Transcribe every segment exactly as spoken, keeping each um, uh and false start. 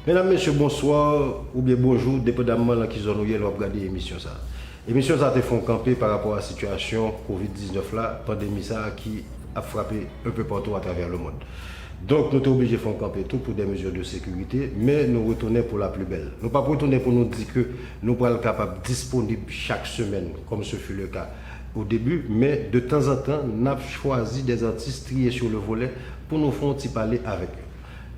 Medam, mesye, bonswa oubyen bonjou, depandamman nan ki zòn ou ye lè w ap gade emisyon sa a. Emisyon sa a te fè yon kanpe pa rapò a sitiyasyon kovid diznèf la, pandemi sa a ki ap frape un peu partout à travers le monde. Donk, nou te oblije fè yon kanpe tou pou des mesures de sécurité, men nou retounen pour la plus belle. Nou p ap retounen pou nou di ke nou pral kapab disponib chak semèn, comme ce fut le cas au début, men de temps en temps, n ap chwazi des artistes triés sur le volet pou nou fè yon ti pale avèk yo.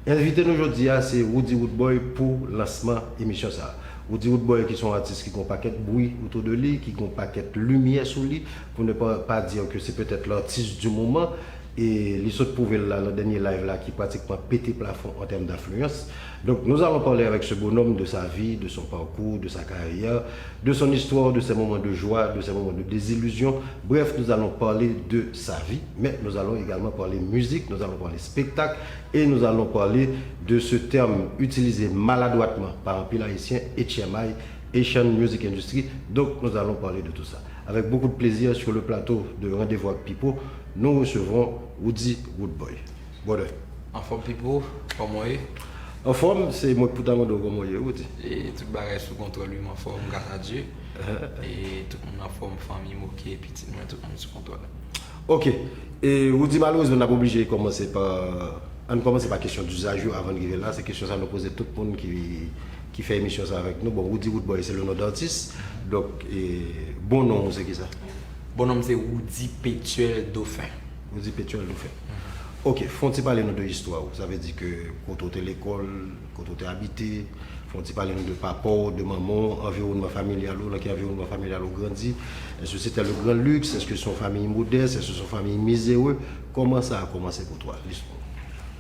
Envite nou jodi a se Roody Roodboy pou lansman emisyon sa a. Roody Roodboy ki se yon atis ki gen yon pakèt bri autour de li, ki gen yon pakèt limyè sou li, pour ne pas, pas dire que c'est peut-être l'artiste du moment. E li sot pwouve l la nan dènye live la ki pratikman pete plafon en termes d'influence. Donc nous allons parler avec ce bonhomme de sa vie, de son parcours, de sa carrière, de son histoire, de ses moments de joie, de ses moments de désillusion. Bref, nous allons parler de sa vie, mais nous allons également parler musique, nous allons parler spectacle et nous allons parler de ce terme utilisé maladroitement par anpil Ayisyen, H M I, Haitian Music Industry. Donc nous allons parler de tout ça. Avec beaucoup de plaisir sur le plateau de Rendez-vous avec Pipo, nous recevons Roody Roodboy. Brother. Anfòm, Pipo, kòman w ye? Anfòm, se mwen ki pou ta mande w kòman w ye, Roody. E tout bagay sou kontwòl, wi, m anfòm, gras a Dye. E tout moun anfòm, fanmi m oke, pitit mwen, tout moun sou kontwòl. Ok. E Roody, malerezman, n ap oblije kòmanse pa, ann kòmanse pa kesyon dizaj yo avan n rive la. Se kesyon sa nou poze tout moun ki, ki fè emisyon sa avèk nou. Bon, Roody Roodboy, se le nom d'artiste. Donk, e, bon non w se kisa? Bon non m se Roody Petuel Dauphin. Roody Petuel Dauphin. Ok, fè yon ti pale nou de istwa w. Sa vle di ke kote w te lekòl, kote w te abite, fè yon ti pale nou de papa w, de manman w, anviwònman familyal ou, nan ki anviwònman familyal ou grandi. Èske se te le grand luxe? Èske se yon fanmi modès? Èske se yon fanmi mizere? Kòman sa a kòmanse pou twa, listwa?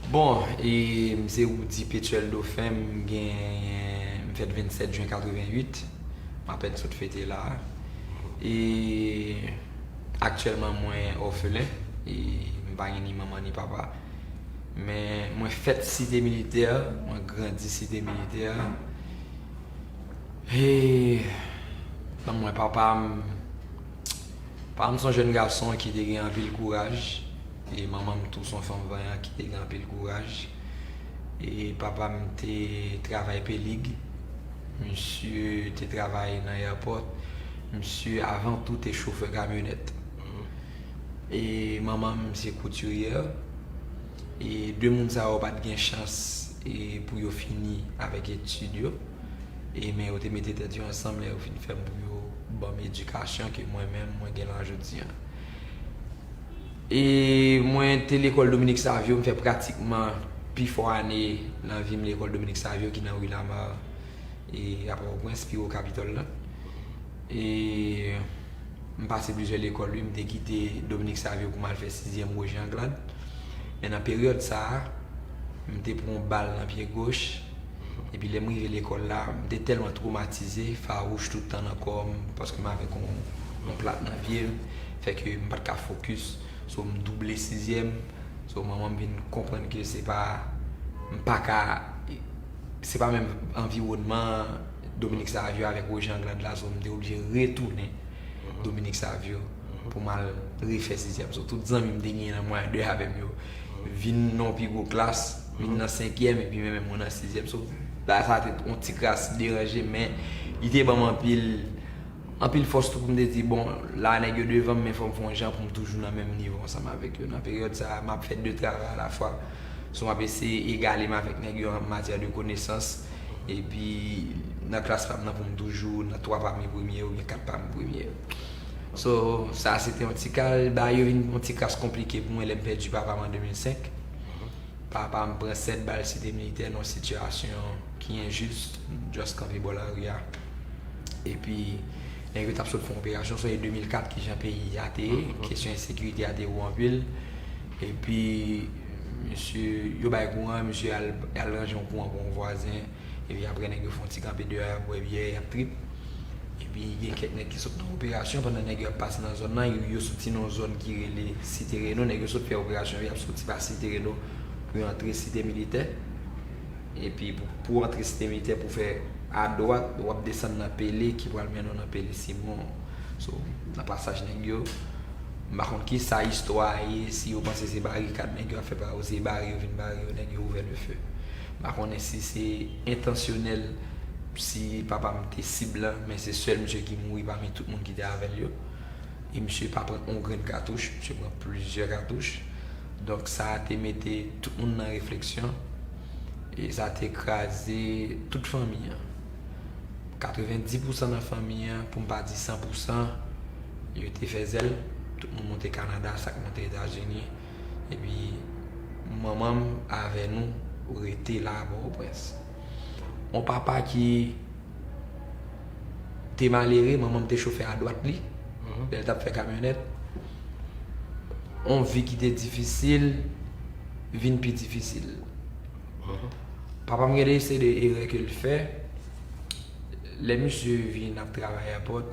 Bon, e, m se Roody Petuel Dauphin, m gen, m fèt vennsèt jen katrevennuit, m apèn sot fete la. E aktyèlman, mwen òfelen, e m pa gen ni manman ni papa. Men mwen fèt Site Militè, mwen grandi Site Militè. E, ban mwen, papa m, papa m se yon jèn gason ki te gen anpil kouraj. E manman m tou se yon fanm vanyan ki te gen anpil kouraj. E papa m te travay pelig. Misye te travay nan airport. Misye, avan tou, te chofè kamyonèt. E manman m se koutiryè. E de moun sa yo pa t gen chans, e, pou yo fini avèk etid yo. E men yo te mete tèt yo ansanm lè yo fin fè m pou yo ban m edikasyon ke mwen menm mwen gen la jodi a. E mwen te lekòl Dominique Savio, m fè pratikman pi fò ane nan vi m lekòl Dominique Savio ki nan ri Lamar, e a Pòtoprens, pi wo Kapitòl la. E m pase plizyè lekòl, wi. M te kite Dominique Savio pou m al fè sizyèm Roger Anglade. Men nan peryòd sa a, m te pran yon bal nan pye goch. Epi lè m rive lekòl la, m te tèlman twomatize, fawouch tout tan nan kò m, paske m avèk yon, yon plat nan pye m, fè ke m pa t ka fokis. So, m double sizyèm. So, manman m vin konprann ke se pa, m pa ka, se pa menm anviwònman Dominique Savio avèk Roger Anglade la, so m te oblije retounen Dominique Savio pou m al refè sizyèm. So, tout zanmi m te genyen nan mwayèn de avè m yo vin nan yon pi gwo klas, vin nan senkyèm, epi mwen menm mwen nan sizyèm. So, bagay sa te yon ti kras deranje, men li te ban m anpil, anpil fòs tou pou m te di, bon, la nèg yo devan m, men fò m fè yon jan pou m toujou nan menm nivo ansanm avèk yo. Nan peryòd sa a, m ap fè de travay alafwa. So, m ap eseye egale m avèk nèg yo an matyè de konesans. Epi, nan klas pa m nan, pou m toujou nan twa pami premye oubyen kat pami premye. So, sa se te yon ti kal, bagay yo vin yon ti kras konplike pou mwen lè m pèdi papa m an de mil senk. Papa m pran sèt bal Site Militè nan yon sitiyasyon ki enjis, just kanpe bò lari a. Epi, nèg yo t ap sot fè yon operasyon, sonje de mil kat kijan peyi a te ye, kesyon ensekirite a te wo anpil. Epi, misye, yo bay kouran, misye al, al ranje yon kouran pou yon vwazen. Epi apre, nèg yo fè yon ti kanpe deyò, y ap bwè byè, y ap trip. Epi gen kèk nèg ki sot nan operasyon, pandan nèg yo ap pase nan zòn nan, yo, yo soti nan yon zòn ki rele Site Reno, nèg yo sot fè operasyon, y ap soti pa Site Reno pou yo antre Site Militè. Epi pou, pou antre Site Militè, pou fè adwat, w ap desann nan Pele ki pral mennen w nan Pele Simon. So, nan pasaj nèg yo, m pa konn kisa istwa a ye, si yo panse se barikad nèg yo ap fè pa yo, se bare yo vin bare yo, nèg yo ouvè le feu. M pa konnen si se entansyonèl, si papa m te sib lan, men se sèl misye ki mouri pami tout moun ki te avè l yo. E misye pa pran yon grenn katouch, misye pran plizyè katouch. Donk sa a te mete tout moun nan refleksyon. E sa te kraze tout fanmi an. Katrevendis pousan nan fanmi an, pou m pa di san pousan, yo te fè zèl. Tout moun monte Kanada, sa k monte Etazini. Epi manman m avè nou rete la a Pòtoprens. Yon papa ki te malere, manman m te chofè a dwat li, lè l t ap fè kamyonèt. Yon vi ki te difisil vin pi difisil. Papa m gen de seri de erè ke l fè. Lè misye vin ap travay a pòt,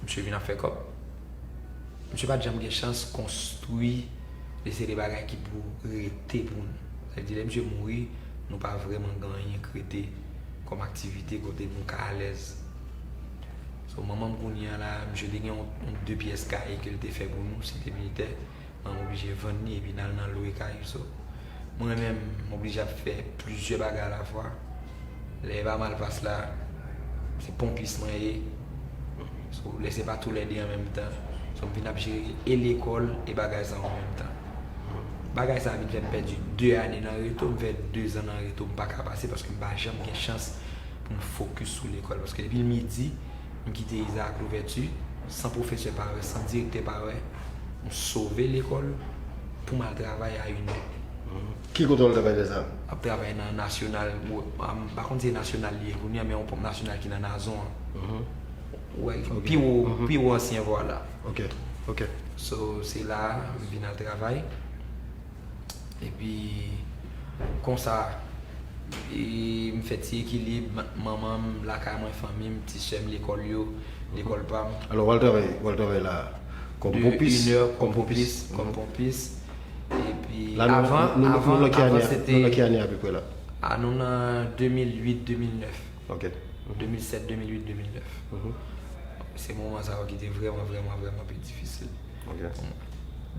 misye vin ap fè kòb. Misye pa t janm gen chans konstwi de seri de bagay ki pou rete pou nou. Sa vle di, lè misye mouri, nou pa vrèman gen anyen k rete kòm aktivite kote nou ka alèz. So, manman m kounye a la, misye te gen yon, yon de pyès kay ke l te fè pou nou, Site Militè. Mwen oblije vann li epi n al nan lwe kay. So, mwen menm, m oblije ap fè plizyè bagay alafwa. Lè e pa Malpas la, se ponpis mwen ye. So, lè se pa toulède an menm tan. So, m vin ap jere e lekòl e bagay sa yo an menm tan. Bagay sa a vin fè m pèdi de ane nan reto, m fè de zan nan reto, m pa ka pase paske m pa janm gen chans pou m fokis sou lekòl. Paske depi l midi, m kite Izaak Louvèti, san pwofesè pa wè, san direktè pa wè, m sove lekòl pou m al travay a inè. Ki kote w al travay lè sa a? M ap travay nan Nasyonal, m pa konn si se Nasyonal li ye kounye a, men yon ponp Nasyonal ki nan Nazon an. Pi wo, pi wo ansyen vwa la. Ok, ok. So, se la a m vin al travay. Epi, konsa, e, m fè ti ekilib, manman m lakay mwen, fanmi m, ti sè m lekòl yo, lekòl pa m. Alò, w al travay, w al travay la kòm ponpis? Inè, kòm ponpis, kòm ponpis. Epi, avan, avan, avan, se te. Nou nan ki ane apeprè la? A, nou nan de mil uit, de mil nèf. Ok. De mil sèt, de mil uit, de mil nèf. Se moman sa yo ki te vrèman, vrèman, vrèman pi difisil. Ok.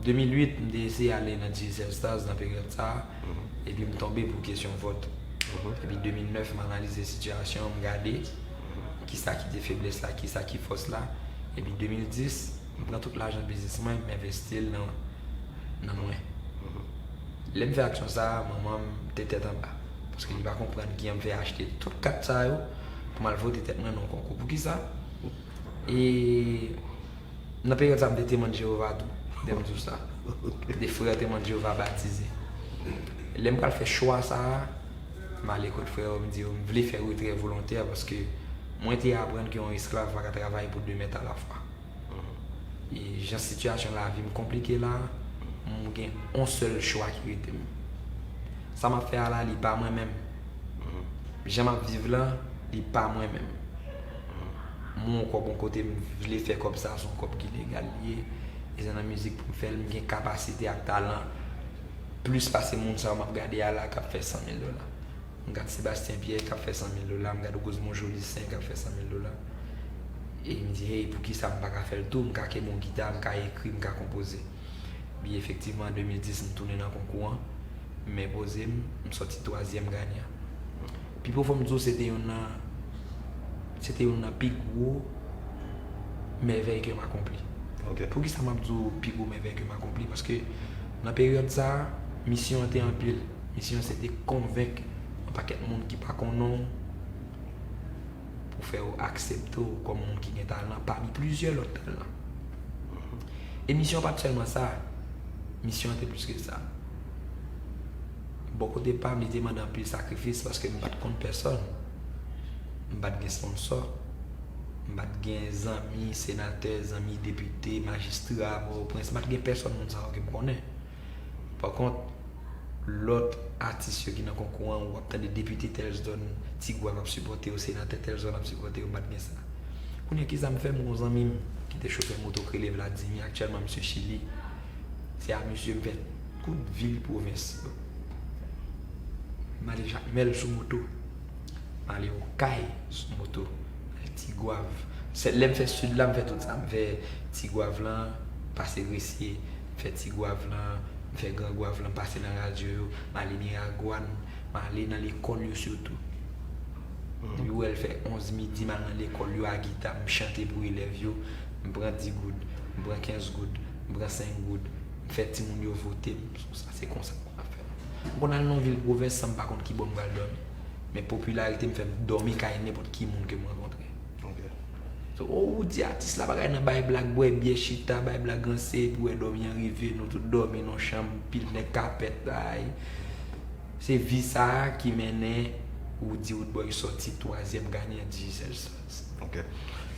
De mil uit, m te eseye ale nan Digicel Stars nan peryòd sa a, epi m tonbe pou kesyon vòt. Epi de mil nèf, m analize sitiyasyon an, m gade kisa ki te feblès la, kisa ki fòs la. Epi de mil dis, m pran tout lajan biznis mwen, m envesti l nan, nan mwen. Lè m fè aksyon sa a, manman m te tèt anba. Paske li pa konprann kijan m fè achte tout kat sa yo pou m al vote tèt mwen nan yon konkou. Poukisa? E nan peryòd sa a, m te Temwen Jewova tou, lè m di w sa. De frè Temwen Jewova batize. Lè m pral fè chwa sa a, m ale kot frè yo, m di yo, m vle fè retrè volontè paske mwen te aprann ke yon esklav pa ka travay pou de mèt alafwa. E jan sitiyasyon lavi m konplike la, m gen yon sèl chwa ki rete m. Sa m ap fè a la, li pa mwen menm. Jan m ap viv la, li pa mwen menm. M wè yon kòb yon kote, m vle fè kòb sa, se yon kòb ki legal li ye. E se nan mizik pou m fè l, m gen kapasite ak talan plis pase moun sa yo m ap gade a la k ap fè san mil dola. M gad Sebastien Pierre k ap fè san mil dola, m gad Rosemond Jolicin k ap fè san mil dola. E m di, hey, poukisa m pa ka fè l tou? M ka kenbe yon gita, m ka ekri, m ka konpoze. Epi efektivman, an de mil dis, m tounen nan konkou an, m enpoze m, m sòti twazyèm ganyan. Pi pwofon m di w, se te youn nan, se te youn nan pi gwo mèvèy ke m akonpli. Poukisa m ap di w pi gwo mèvèy ke m akonpli? Paske nan peryòd sa a, misyon an te anpil. Misyon an se te konvenk yon pakèt moun ki pa konnen w pou fè yo aksepte w kòm moun ki gen talan pami plizyè lòt talan. E misyon an pa t sèlman sa. Misyon an te plis ke sa. Bò kote pa m, li te mande anpil sakrifis paske m pa t konn pèsòn. M pa t gen sponsò. M pa t gen zanmi senatè, zanmi depite, majistra, Pòtoprens. M pa t gen pèsòn moun sa yo ke m konnen. Pa kont, lòt atis yo ki nan konkou an, w ap tande depite tèl zòn, Ti Gwav ap sipòte yo, senatè tèl zòn ap sipòte yo, m pa t gen sa. Kounye a, kisa m fè? M gen yon zanmi m ki te chofè moto k rele Vladimir, aktyèlman misye Chili. Se a misye m fè tout vil pwovens yo. M ale Jakmèl sou moto. M ale Okay sou moto. M ale Ti Gwav. Lè m fè sid la, m fè tout sa. M fè Ti Gwav lan, pase Gresye. M fè Ti Gwav lan, m fè Gran Gwav lan, pase nan radyo yo. M ale Miragwàn, M ale nan lekòl yo sitou. Depi w wè l fè onz midi, m al nan lekòl yo a gita, m chante pou elèv yo, m pran dis goud, m pran kenz goud, m pran senk goud, m fè timoun yo vote m. Sa se konsa m konn ap fè. M konn al nan yon vil pwovens san m pa konn kibò m pral dòmi. Men popilarite m fè m dòmi kay nenpòt ki moun ke m rankontre. So, oh, Roody atis la, bagay nan bay blag, bwè byè, chita, bay blag ranse, epi w wè dòmi an rive, nou tout dòmi nan chanm, pil nèg kapèt, ay. Se vi sa a ki mennen Roody Roodboy sòti twazyèm ganyan Digicel Stars. Ok.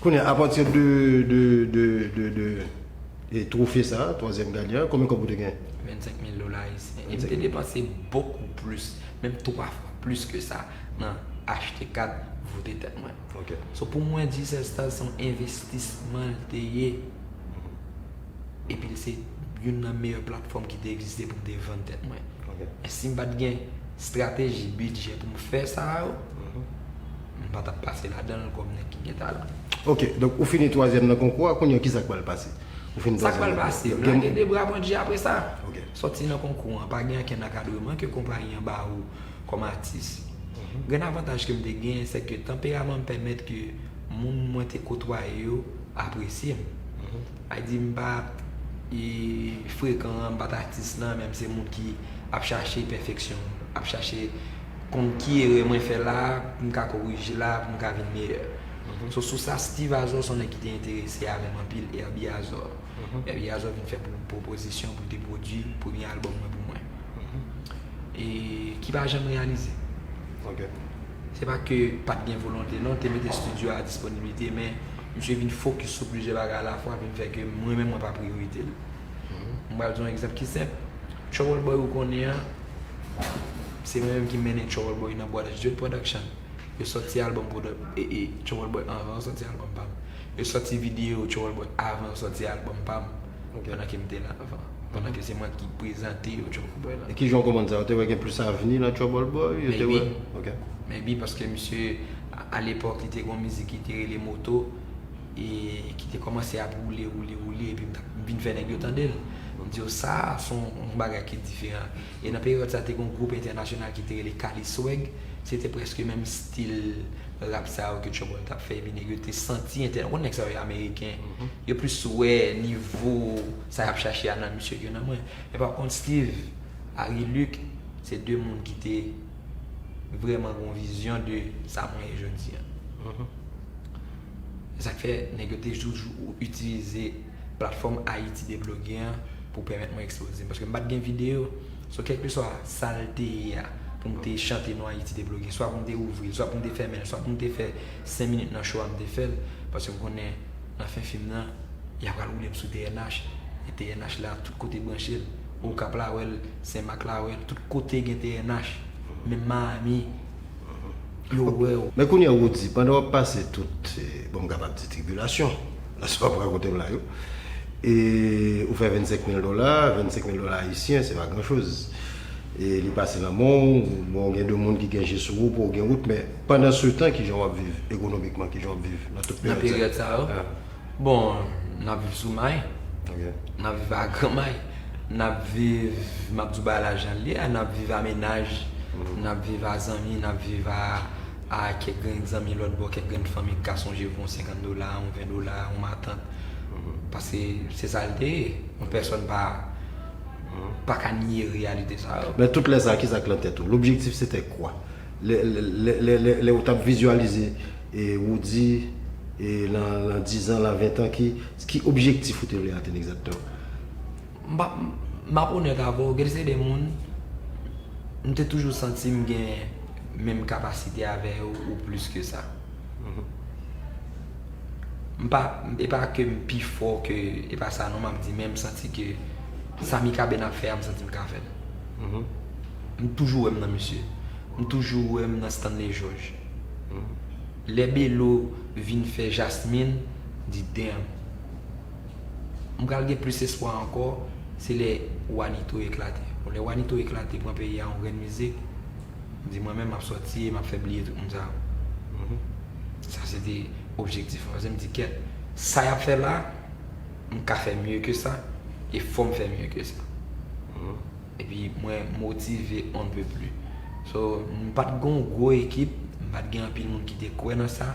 Kounye a, apati de, de, de, de, de e twofe sa, twazyèm ganyan, konbyen kòb ou te gen? Vennsenk mil dola ayisyen. E m te depanse bokou plis, menm twa fwa plis ke sa, nan achte kat, vote tèt mwen. Ok. So pou mwen, Digicel Stars se yon envestisman l te ye. Epi l se youn nan meyè platfòm ki te egziste pou m te vann tèt mwen. Ok. Men si m pa t gen estrateji, bidjè pou m fè sa yo, m pa t ap pase ladan l kòm nèg ki gen talan. Ok, donk ou fini twazyèm nan konkou a, kounye a kisa k pral pase? Ou fini Sa k pral pase, m lage de bra Bondye apre sa. Ok. Sòti nan konkou an, pa gen ankenn ankadreman ke konpayi an ba ou kòm atis. Grenn avantaj ke m te gen, se ke tanperaman m pèmèt ke moun mwen te kotwaye yo apresye m. Sa di m pa e, frekan an, m pa t atis lan, men m se moun ki ap chache pèfeksyon, ap chache konn ki erè mwen fè la, pou m ka korije la, pou m ka vin meyè. So sou sa, Steve Azor se yon nèg ki te enterese avè m anpil, Herby Azor. Herby Azor vin fè pou pwopozisyon pou l te pwodui premye albòm mwen pou mwen. E ki pa janm reyalize. Ok. Se pa ke pa t gen volonte non, te mete estidyo a disponiblite, men misye vin fokis sou plizyè bagay alafwa, vin fè ke mwen menm mwen pa priyorite l. M pral di yon egzanp ki senp. Trouble Boy ou konnen an, se mwen menm ki mennen Trouble Boy nan Brothers Dread Production. Yo sòti albòm Brothers, e, e, Trouble Boy anvan yo sòti albòm pa m. Yo sòti videyo Trouble Boy avan yo sòti albòm pa m. Pandan ke m te la avan. Pandan ke se mwen ki prezante yo Trouble Boy la. E kijan w konprann sa? Ou te wè gen plis avni nan Trouble Boy? Ou te wè? Maybe. Ok. Maybe paske misye, a, alepòk, li te gen yon mizik ki te rele Moto, e ki te kòmanse ap woule, woule, woule, epi m t ap vin fè nèg yo tande l. M di yo, sa, se yon, yon bagay ki diferan. E nan peryòd sa, te gen yon gwoup entènasyonal ki te rele Cali Swag. Se te prèske menm stil rap sa yo ke Trouble t ap fè, epi nèg yo te santi entèna-, ou konn nèg sa yo ameriken. Yo plis wè nivo sa y ap chache a nan misye ke nan mwen. Men pa kont, Steve, Harry Luc, se de moun ki te vrèman gen yon vizyon de sa mwen ye jodi a. Se sa k fè nèg yo te toujou itilize platfòm Ayiti Debloge an pou pèmèt mwen ekspoze m. Paske m pa t gen videyo, so kèlkeswa sa l te ye a, pou m te chante non Ayiti Debloge, swa pou m te ouvri l, swa pou m te fèmen l, swa pou m te fè senk minit nan show a, m te fè l. Paske m konnen nan fen fim nan, y a pral woule m sou T N H. E T N H la, tout kote branche l. Okap la wè l, Senmak la wè l, tout kote gen T N H. Menm Miami, yo wè w. Men kounye a, Roody, pandan w ap pase tout, eh, bon, m kapab di tribilasyon, nan sa w ap rakonte m la yo, e ou fè vennsenk mil dola, vennsenk mil dola ayisyen, se pa gran choz. E li pase nan men w, bon, gen de moun ki gen je sou ou, pou w gen wout, men pandan se tan, kijan w ap viv ekonomikman, kijan w ap viv nan tout Nan peryòd sa? Peryòd sa yo? Ah, Bon, n ap viv sou may, ok. n ap viv a granmay, n ap viv, m ap di w bagay la jan l ye a, n ap viv a mennaj, n ap viv a zanmi, n ap viv a, a kèk grenn zanmi lòt bò, kèk grenn fanmi k ka sonje pou yon senkant dola, yon ven dola, yon matant. Paske se sa l te ye. Yon pèsòn pa, pa ka nye reyalite sa yo. Men tout lè sa, kisa k lan tèt ou? L'objectif c'était quoi? Lè, lè, lè, lè, lè, lè ou t ap vizyalize, e, Roody, e, lan, lan diz an, lan ven an, ki, ki objektif ou te vle atenn egzakteman? M pa, m ap onèt avè w, gen se de moun, m te toujou santi m gen menm kapasite avè yo ou plis ke sa. M pa, e pa ke m pi fò ke, e pa sa non, m ap di, men m santi ke sa Mikaben ap fè a, m santi m ka fè l. M toujou wè m nan misye. M toujou wè m nan Stanley George. Lè Belo vin fè Jasmine, m di, damn. M pral gen plis espwa ankò, se lè Wanito eklate. Bon, lè Wanito eklate, pran peyi a yon grenn mizik, m di mwen menm m ap sòti e m ap fè bliye tout moun sa yo. Sa se te objektif mwen. Paske m di, kèt, sa y ap fè la, m ka fè mye ke sa, e fò m fè mye ke sa. Epi mwen motive on ne peut plus. So, m pa t gen yon gwo ekip, m pa t gen anpil moun ki te kwè nan sa,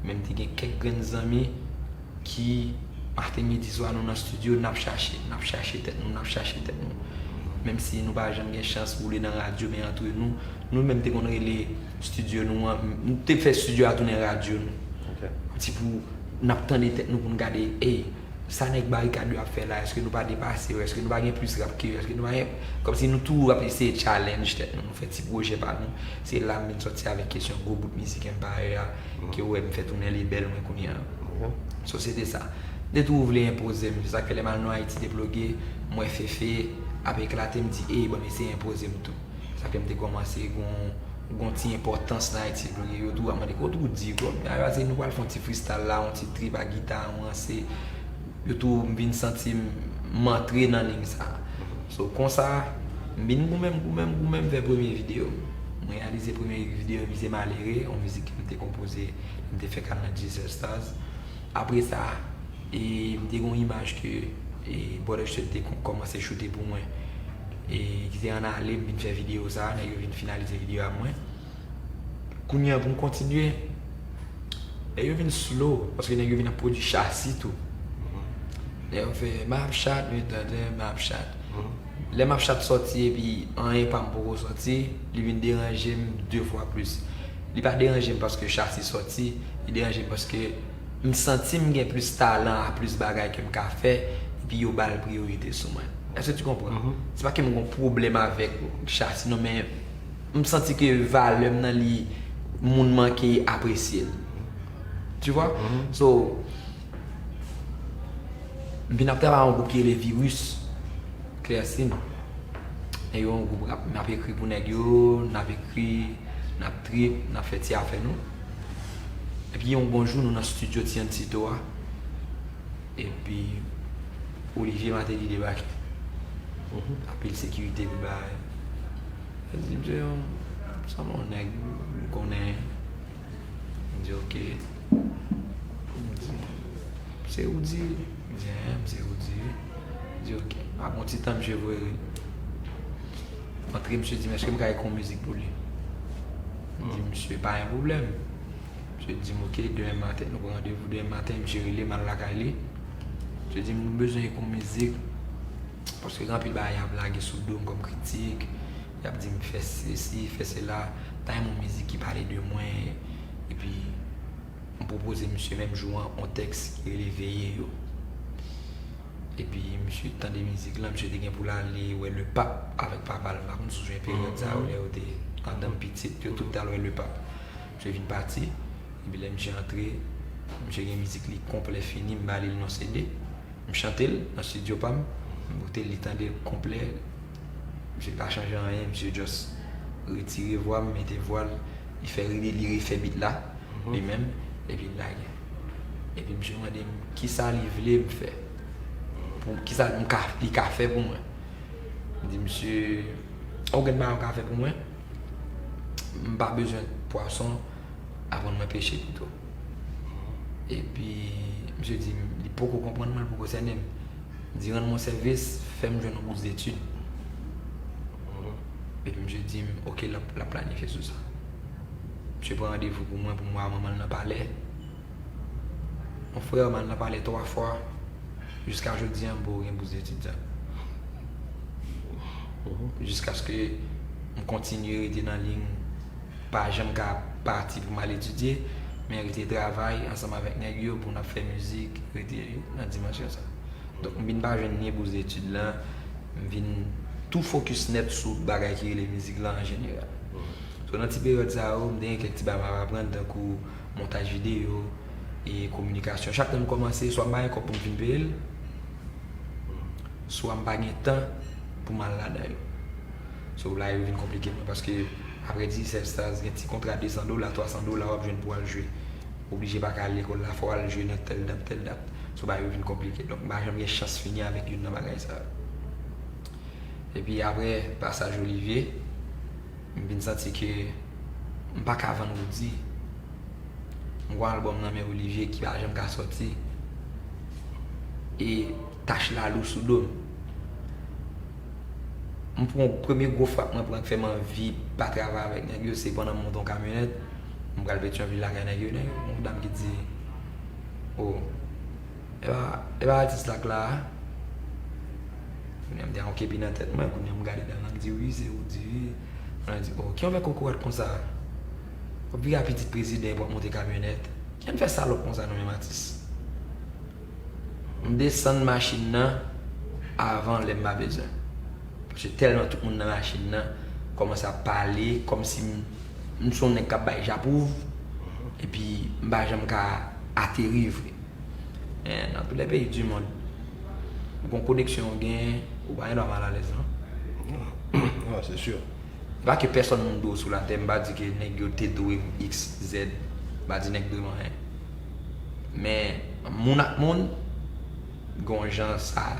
men m te gen kèk grenn zanmi ki, maten, midi, swa, nou nan estidyo, n ap chache, n ap chache tèt nou, n ap chache tèt nou. Menm si nou pa janm gen chans woule nan radyo, men antre nou, nou menm te konn rele estidyo nou an, nou te fè estidyo a tounen radyo nou. Ti pou n ap tande tèt nou pou n gade, ey, sa nèg Barikad yo ap fè la, èske nou pa depase yo, èske nou pa gen plis rap ke yo, èske nou pa gen, kòmsi nou toujou ap eseye challenge tèt nou, nou fè ti pwojè pa nou. Se la m vin sòti avèk kesyon gwo bout mizik Empire a, ke w wè m fè tounen li bèl mwen kounye a. So, se te sa. M te toujou vle enpoze m, se sa k fè lè m al nan Ayiti te ploge, m wè Fefe ap eklate, m di, ey, ban m eseye enpoze m tou. Sa fè m te kòmanse gon, gon ti enpòtans nan Ayiti, yo tou ap mande, kote ou di, kòm, a, se nou pral fè yon ti freestyle la, yon ti trip a gita, yon ranse. Yo tou, m vin santi m, m antre nan liy sa. So, konsa, m vin goumen, m goumen, m goumen, m fè premye videyo. M reyalize premye videyo, m se Malere, yon mizik ke m te konpoze, m te fè kal nan Diesel Stars. Apre sa, e, m te gen yon imaj ke, e, Brother Stud te kon-, kòmanse choute pou mwen. E, ki te ann ale, m vin fè videyo sa, nèg yo vin finalize videyo a mwen. Kounye a, pou m kontinye, nèg yo vin slow, paske nèg yo vin ap pwodui Chasi tou. Nèg yo fè, m ap chat, m tande, m ap chat. Lè m ap chat sòti, epi anyen pa m poko sòti, li vin deranje m de fwa plis. Li pa deranje m paske Chasi sòti, li deranje m paske m santi m gen plis talan a plis bagay ke m ka fè, epi yo ba l priyorite sou mwen. Èske tu konpran? Se pa ke m gen yon pwoblèm avèk Chasi, non, men m santi ke valè m nan li, moun manke apresye l. Tu vois? So, m vin ap travay yon gwoup ki rele Virus, Klèsin. E yo yon gwoup rap, m ap ekri pou nèg yo, n ap ekri, n ap trip, n ap fè ti afè nou. Epi yon bon jou, nou nan studio Tiancito a. Epi Olivier Martelly debake. Anpil sekirite pou bagay. Yo di, "Misye yon, sanble yon nèg m konnen." M di, "Ok." M di, "Se Roody?" M di, "Enhen, se Roody wi." M di, "Ok." Apre yon ti tan, misye voye ri. Antre, misye di m, "Èske m ka ekri yon mizik pou li?" M di, "Misye, pa gen pwoblèm." Misye di m, "Ok, demen maten, nou pran randevou demen maten." Misye rele m al lakay li. Misye di m, "Nou bezwen ekri yon mizik. Paske gen anpil bagay y ap lage sou do m kòm kritik. Y ap di m fè sesi, fè sela. Ta renmen yon mizik ki pale de mwen." Epi, m pwopoze misye menm jou an yon tèks ki rele Veye yo. Epi, misye tande mizik lan, misye te gen pou l ale wè Le Pape avèk papa l. M pa konn si w sonje peryòd sa yo, lè yo te anndan m pitit, yo tout te al wè Le Pape. Misye vin pati. Epi lè misye antre, misye gen mizik li konplè fini, m ba li l nan C D. M chante l nan estidyo pa m. M pote l, li tande l konplè. Misye pa chanje anyen, misye just retire vwa m, mete vwa l, li fè, li, li refè beat la, li menm, epi l lage. Epi misye mande m kisa li vle m fè. Pou, kisa m ka, li ka fè pou mwen. M di misye, ou gen bagay ou ka fè pou mwen? M pa bezwen pwason, aprann mwen peche pito. Epi, misye di m, li poko konprann mwen, li poko sènen m. Di, rann mwen sèvis, fè m jwenn yon bous detid. Epi misye di m, ok, l ap, l ap planifye sou sa. Misye pran randevou pou mwen, pou m wè manman l nan palè. Mon frè, m al nan palè twa fwa. Jiska jodi a, m poko gen bous detid sa. Jiskaske m kontinye rete nan liy, pa janm ka pati pou m al etidye, men rete travay ansanm avèk nèg yo pou n ap fè mizik, rete nan dimansyon sa. Donk, m vin pa jwenn ni bous detid lan, m vin tou fokis nèt sou bagay ki rele mizik lan an jeneral. So, nan ti peryòd sa yo, m te gen kèk ti bagay m ap aprann, tankou montaj videyo, e kominikasyon. Chak tan m kòmanse, swa m pa gen kòb pou m fin peye l, swa m pa gen tan pou m al ladan yo. So, la yo vin konplike mwen, paske apre Diesel Stars, gen ti kontra de san dola, twa san dola w ap jwenn pou w al jwe. Oblije pa ka al lekòl la, fò w al jwe nan tèl dat, tèl dat. So, bagay yo vin konplike. Donk, m pa janm gen chans fini avèk youn nan bagay sa yo. Epi apre pasaj Olivier, m vin santi ke m pa ka vann Roody. M gon albòm nan men Olivier ki pa janm ka sòti. E tach la lou sou do m. M pran premye gwo frap mwen pran k fè m anvi pa travay avèk nèg yo, se pandan m monte yon kamyonèt, m pral Petyonvil lakay nèg yo, nèg yo, yon dam ki di, "O, e pa, e pa atis la k la a?" Kounye a m te gen yon kepi nan tèt mwen, kounye a m gade dam nan, m di, "Wi, se ou." Di, wi. Mwen di, "O, ki yon vè kokorat konsa? W ap vire a pitit prezidan epi w ap monte kamyonèt? Ki yon fè salòp konsa nou menm atis?" M desann machin nan avan lè m pa bezwen. Paske tèlman tout moun nan machin nan kòmanse ap pale, kòmsi m, m se yon nèg k ap bay japwouv, epi m pa janm ka ateri vre. Men nan tout lè peyi di mond, ou gon koneksyon ou genyen, ou pa gen dwa malalèz, non. Non, se si. E pa ke pèsòn moun dwe w sou latè, m pa di ke nèg yo te dwe m X, Z, m pa di nèg dwe m anyen. Men, moun ak moun, gon jan sa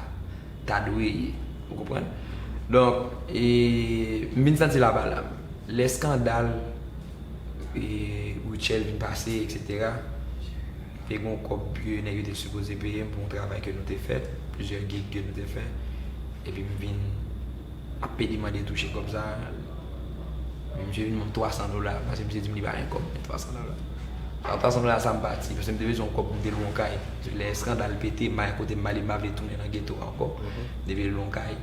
ta dwe ye. Ou konprann? Donk, e, m vin santi l aba la. Lè eskandal e, Rutshelle vin pase, etsetera. Te gon kòb ke nèg yo te sipoze peye m pou yon travay ke nou te fè, plizyè gig ke nou te fè. Epi m vin ap pede mande touche kòb sa. Men misye vin ban m twa san dola, paske misye di m li pa gen kòb, men twa san dola. Sa twa san dola sa m pati, paske m te bezwen yon kòb pou m te lwe yon kay. Lè eskandal pete, m pa gen kote m ale, m pa vle tounen nan geto a ankò. M te vle lwe yon kay.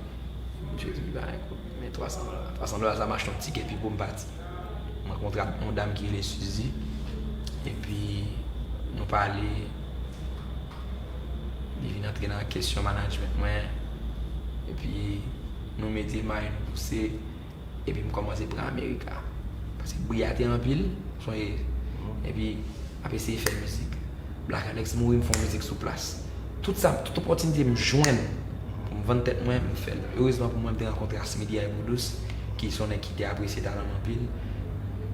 Misye di m pa gen kòb, men twa san dola. Twa san dola sa m achte yon tikè Pipo, m pati. M rankontre ak yon dam ki rele Suzy. Epi nou pale. Li vin antre nan kesyon management mwen. Epi nou mete may nou pouse. Epi m kòmanse pran America. Paske bri a te anpil, sonje. Epi m ap eseye fè mizik. Black Alex mouri, m fè yon mizik sou plas. Tout sa, tout opòtinite m jwenn pou m vann tèt mwen, m fè l. Erezman pou mwen, m te rankontre Asmili Ay Pou Dous, ki se yon nèg ki te apresye talan m anpil.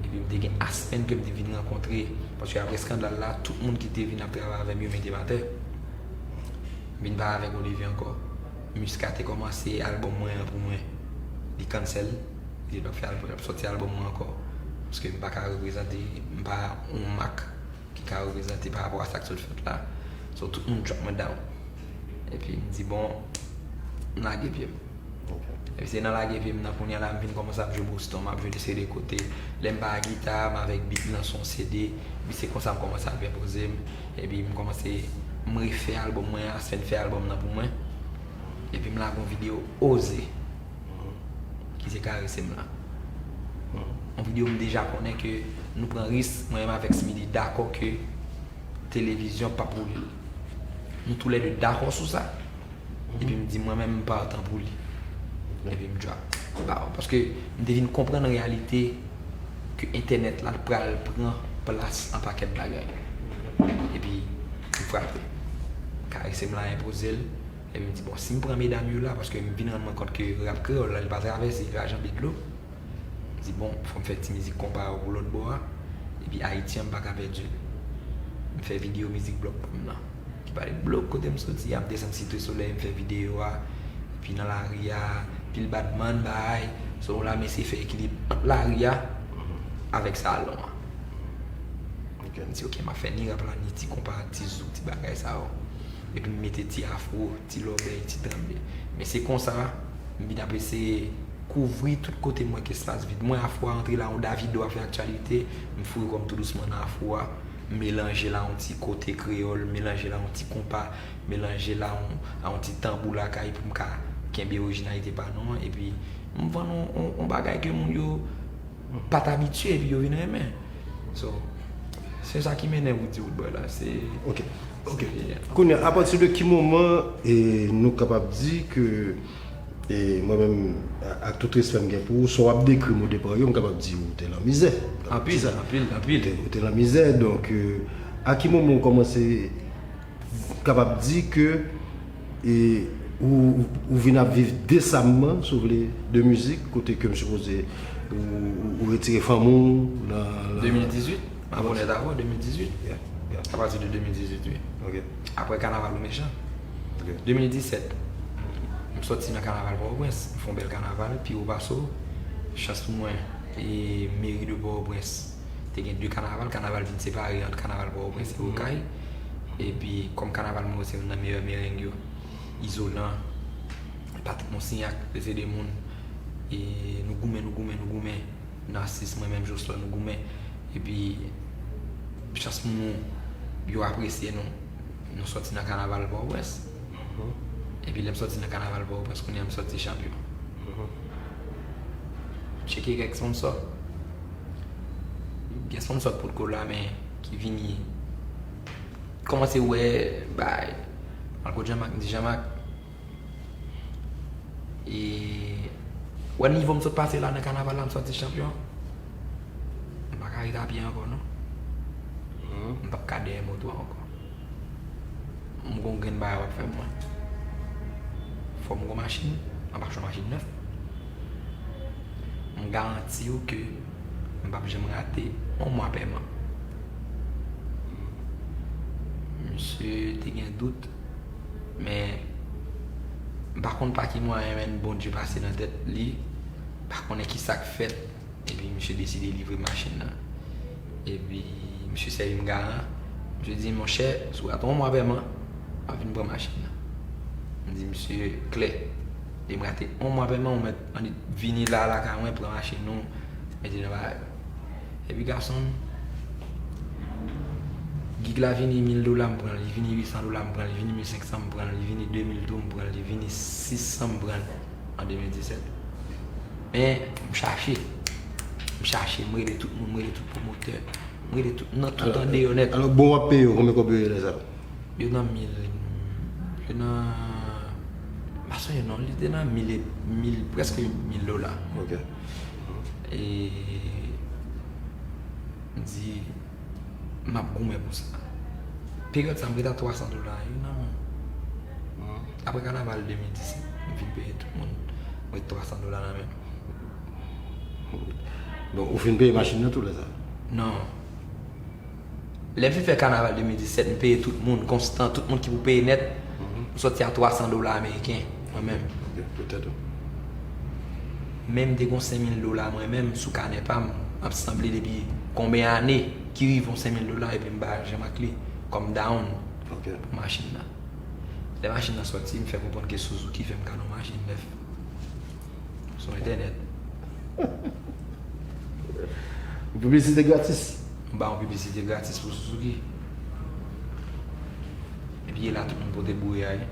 Epi m te gen Aspen ke m te vin rankontre, paske apre eskandal la, tout moun ki te vin ap travay avè m yo mete m atè. M vin pale avèk Olivier ankò. Muska te kòmanse albòm mwen an pou mwen. Li cancel. Li te p ap fè albòm, l ap sòti albòm mwen ankò. Paske m pa ka reprezante, m pa yon mak ki ka reprezante pa rapò a sa k sot fèt la. So, tout moun drop mwen down. Epi m di, bon, m lage pye m. Epi se nan lage pye m nan kounye a la, m vin kòmanse ap jwe Boston, m ap jwe de seri de kote. Lè m pa a gita, m avèk beat nan sou yon C D. Epi se konsa m kòmanse ap enpoze m. Epi m kòmanse, m refè albòm mwen an, Aspen fè albòm nan pou mwen. Epi m lage yon videyo Oze, ki se Karese m la. Yon videyo m deja konnen ke nou pran risk, mwen menm avèk Smilly dakò ke televizyon p ap woule l. Nou toulède dakò sou sa. Epi m di mwen menm m partan pou li. Epi m drop. Ba, paske m te vin konprann reyalite ke entènèt la pral pran plas an pakèt bagay. Epi m frape. Karese m la enpoze l. Epi m di, bon, si m pran medam yo la, paske m vin rann mwen kont ke rap kreyòl la, li pa travèse, li pa janbe dlo. M di, bon, fò m fè ti mizik konpa yo pou lòt bò a. Epi Ayiti an, m pa ka pèdi l. M fè videyo mizik blòk pa m nan. Ki pale blòk kote m soti a, m desann Site Solèy, m fè videyo a. Epi nan lari a, pil badman, bay. So, la m eseye fè ekilib ant lari a avèk salon an. M di, ok, m ap fè ni rap la, ni ti konpa, ti zouk, ti bagay sa yo. Epi m mete ti afro, ti lòbèy, ti tranble. Men se konsa, m vin ap eseye kouvri tout kote m wè ke espas vid. Mwen afwa antre la, yon Davido ap fè aktyalite, m foure kò m tou dousman nan afro a, m melanje l a yon ti kote kreyòl, m melanje l a yon ti konpa, m melanje l a yon, a yon ti tanbou lakay pou m ka kenbe orijinalite pa nou an, epi m vann yon, yon, yon bagay ke moun yo pa t abitye, epi yo vin renmen. So, se sa ki mennen Roody Roodboy la, se... Ok, ok. Kounye a, apati de ki moman e, nou kapab di ke E mwen menm, ak tout respè m gen pou ou, sa w ap dekri m odepa yo, m kapab di ou te lan mizè. Anpil, anpil, anpil. Ou te, ou te lan mizè, donk, a ki moman ou kòmanse kapab di ke e, ou, ou vin ap viv desamman, si w vle, de mizik, kote ke m sipoze ou, ou, ou retire fanm ou nan, nan... De mil dizuit, m ap onèt avè w, de mil dizuit. Yeah, yeah. Apati de de mil dizuit, wi. Ok. Apre kanaval ou mechan. Ok. De mil disèt, m sòti nan kanaval Pòtoprens. M fè yon bèl kanaval, Pi Wo Pase W. Chans pou mwen, e meri de Pòtoprens te gen de kanaval. Kanaval vin separe ant kanaval Pòtoprens e Okay. Epi, kòm kanaval mwen yo se youn nan meyè mereng yo, Izolan, Patrick Monsignac, se de moun E nou goumen, nou goumen, nou goumen. Narcisse, mwen menm, Jocelyn, nou goumen. Epi, chans pou nou, yo apresye nou. Nou sòti nan kanaval Pòtoprens. Epi lè m sòti nan kanaval Pòtoprens, kounye a m sòti chanpyon. Tcheke kèk sponsò. Gen sponsò k potko la, men ki vini kòmanse wè bay. M al kot Jean-Marc, m di Jean-Marc, e, wè nivo m sot pase la nan kanaval la, m sòti chanpyon. M pa ka ret apye ankò, non. M p ap ka dèyè moto a ankò. M gon grenn bagay w ap fè pou mwen. Fò m gon machin, anpasan machin nèf. M garanti w ke m p ap janm rate yon mwa pèman. Misye te gen dout, men m pa konn pa ki mwayen, men Bondye pase nan tèt li, pa konnen ki sa k fèt. Epi misye deside livre machin nan. Epi misye sèvi m garan. Misye di, monchè, si w rate yon mwa pèman, w ap vin pran machin nan. M di misye, klè. Depi m rate yon mwa pèman, ou mèt annik vini la, lakay mwen, pran machin nou, mete nan bagay. Epi gason m, gig la vini mil dola, m pran l, li vini uit san dola, m pran l, li vini mil senk san, m pran l, li vini de mil tou, m pran l, li vini sis san, m pran l an de mil disèt. Men, m chache. M chache, m rele tout moun, m rele tout pwomotè. M rele tout, nan tout andeyò nèt. Alò, bon, w ap peye yo, konbyen kòb yo ye lè sa? Yo nan mil, yo nan, m pa sonje non, li te nan mil, e- mil, prèske mil dola. Ok. E, m di, m ap goumen pou sa. Peryòd sa, m ret a twa san dola, wi, nan men m. Apre kanaval de mil disèt, m fin peye tout moun, m ret twa san dola nan men m. Bon, ou fin peye machin nan tou lè sa? Non. Lè m fin fè kanaval de mil disèt, m peye tout moun, konstan, tout moun ki pou peye nèt, m sòti a twa san dola ameriken, mwen menm. Ok, pou tèt ou. Men m te gon senk mil dola mwen menm sou kanè pa m, m ap sanble depi konbyen ane, ki rive yon senk mil dola, epi m ba Jean-Marc li kòm down pou machin nan. Lè machin nan sòti, m fè konprann ke Suzuki fè m kado machin nèf sou entènèt. Yon piblisite gratis. M ba yon piblisite gratis pou Suzuki. Epi e la tout moun pote boure a, wi.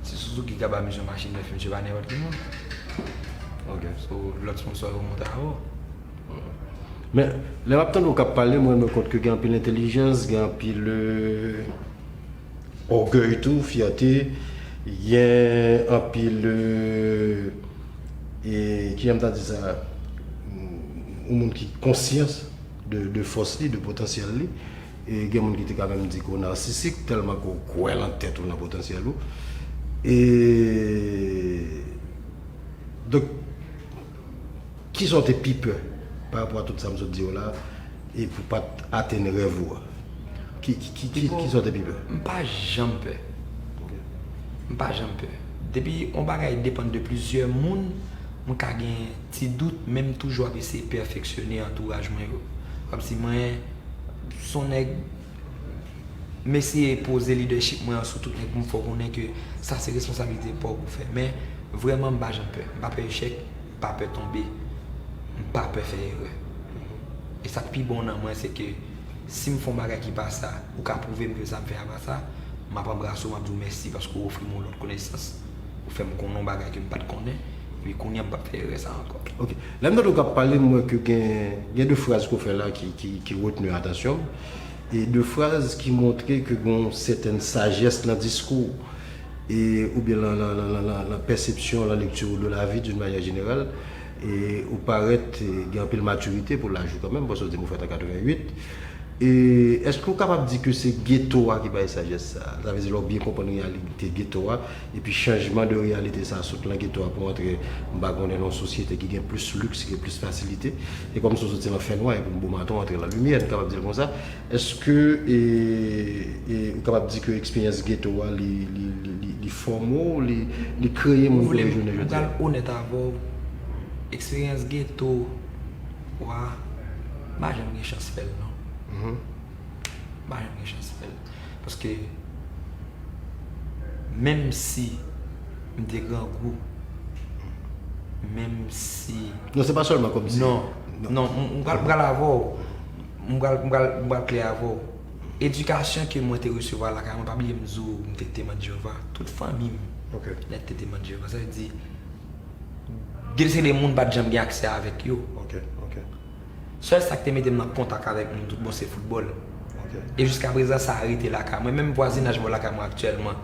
Si Suzuki ka ba misye yon machin nèf, misye pa nenpòt ki moun. Ok. So, lòt sponsò yo monte avè w. Men, lè m ap tande w k ap pale, m rann mwen kont ke gen anpil entèlijans, gen anpil, euh, ògèy tou, fyète, gen anpil, euh, e, kijan m ta di sa, yon moun ki konsyan de, de fòs li, de potansyèl li, e gen moun ki te ka menm di ke w nasisik, tèlman ke w kwè nan tèt ou, nan potansyèl ou. E, donk, kisa w te pi pè pa rapò a tout sa m sot di yo la, e pou w pa t atenn rèv ou a? Ki, ki, ki, ki, kisa w te pi pè? M pa janm pè. Ok. M pa janm pè. Depi yon bagay depann de plizyè moun, m ka gen ti dout, men m toujou ap eseye pèfeksyone antouraj mwen yo. Kòmsi mwen se yon nèg, m eseye poze lidèchip mwen an sou tout nèg pou m fè w konnen ke sa se responsablite pa w pou fè. Men vrèman, m pa janm pè. M pa pè echèk, m pa pè tonbe, m pa pè fè erè. E sa k pi bon nan mwen, se ke si m fè yon bagay ki pa sa, ou ka pwouve m ke sa m fè a pa sa, m ap anbrase w, m ap di w mèsi paske w ofri m yon lòt konesans. Ou fè m konnen yon bagay ke m pa t konnen, epi kounye a m p ap fè erè sa ankò. Ok. Lè m tande w k ap pale, m wè ke gen, gen de fraz ke w fè la ki, ki, ki retni atansyon m. E de fraz ki montre ke gen yon sètèn sajès nan diskou w, e, oubyen nan, nan, nan, nan, nan, nan pèsepsyon, nan lekti de la vi d'une manière générale. E ou parèt, e, gen anpil matirite pou laj ou kanmenm, paske w di m ou fèt an katrevennwit. E èske w kapab di ke se geto a ki bay sajès sa a? Sa vle di lè w byen konprann reyalite geto a, epi chanjman de reyalite sa a, sot nan geto a pou antre, m pa konnen, nan yon sosyete ki gen plis liks, ki gen plis fasilite. E kòm si w soti nan fènwa, epi yon bon maten w antre nan limyè, nou kapab di l konsa. Èske, e, e, ou kapab di ke eksperyans geto a, li, li, li, li, li fòme w, li, li kreye moun ke w ye jounen jodi a? Pou m pral onèt avè w, eksperyans geto a, m pa janm gen chans fè l, non. M pa janm gen chans fè l. Paske, menm si m te grangou, m Menm si. Non, se pa sèlman kòmsi. Non, non, m pral, m pral avè w. M pral, m pral, m pral klè avè w. Edikasyon ke mwen te resevwa lakay mwen, pa bliye m di w, m te Teman Jewova. Tout fanmi m nèt te Teman Jewova. Sa vle di, gen se de moun pa t janm gen aksè avèk yo. Sèl sa k te mete m nan kontak avèk moun tout bon se foutbòl. E jiska prezan sa rete lakay mwen. Menm vwazinaj bò lakay mwen aktyèlman,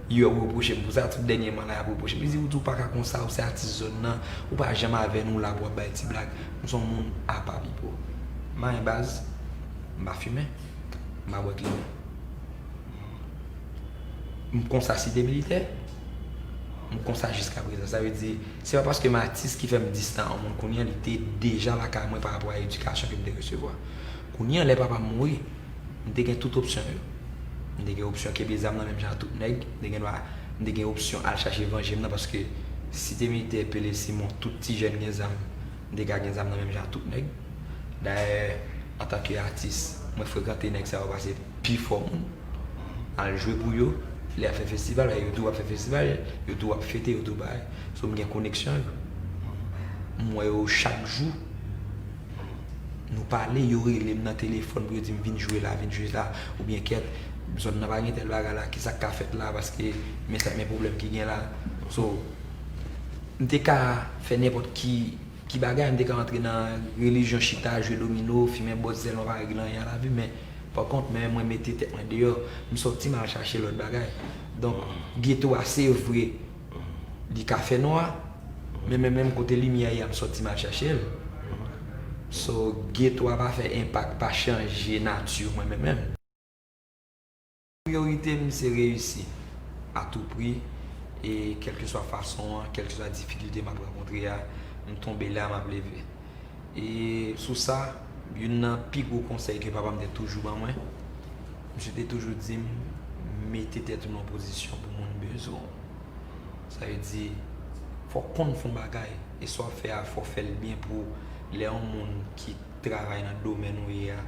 yo ap repwoche m pou sa. Tout dènyèman la, y ap repwoche m. Yo di, "Ou tou pa ka konsa, ou se atis zòn nan, ou pa janm avè nou, ou la pou w ap bay ti blag." M se yon moun apa pipo. M pa gen baz, m pa fimen, m pa bwè klimen. M konsa Site Militè, m konsa jiska prezan. Sa vle di, se pa paske m atis ki fè m distan a yon moun kounye a, li te deja lakay mwen pa rapò a edikasyon ke m te resevwa. Kounye a, lè papa m mouri, m te gen tout opsyon yo. M te gen opsyon kenbe zam nan menm jan ak tout nèg, m te gen dwa, m te gen opsyon al chache vanje m nan, paske Site Militè, Pele Simon, tout ti jèn gen zam, m te ka gen zam nan menm jan ak tout nèg. Dayè, antanke atis, mwen frekante nèg sa yo pase pifò moun. Al jwe pou yo, lè y ap fè festival, yo tou ap fè festival, yo tou ap fete, yo tou bay. So, m gen koneksyon yo. M wè yo chak jou. Nou pale, yo rele m nan telefòn pou yo di m vin jwe la, vin jwe la, oubyen kèt, zòn nan pa gen tèl bagay la, kisa k ka fèt la, paske men sa, men pwoblèm ki gen la. So, m te ka fè nenpòt ki, ki bagay, m te ka antre nan relijyon, chita, jwe domino, fimen bòz, sèlman pa regle anyen a lavi, men pa kont, men mwen mete tèt mwen deyò, m sòti m al chache lòt bagay. Donk, geto a, se vre, li ka fè nwa, men menm, menm kote limyè a ye a, m sòti m al chache l. So, geto a pa fè enpak, pa chanje nati mwen menm menm. Priyorite m se reyisi a tou pri, e kèlkeswa fason an, kèlkeswa difikilte m ap rankontre a, m tonbe la, m ap leve. E sou sa, youn nan pi gwo konsèy ke papa m te toujou ban mwen, misye te toujou di m, mete tèt ou nan yon pozisyon pou moun bezwen w. Sa vle di, fò w konn fè yon bagay, e sa w ap fè a, fò w fè l byen pou lè yon moun ki travay nan domèn ou ye a,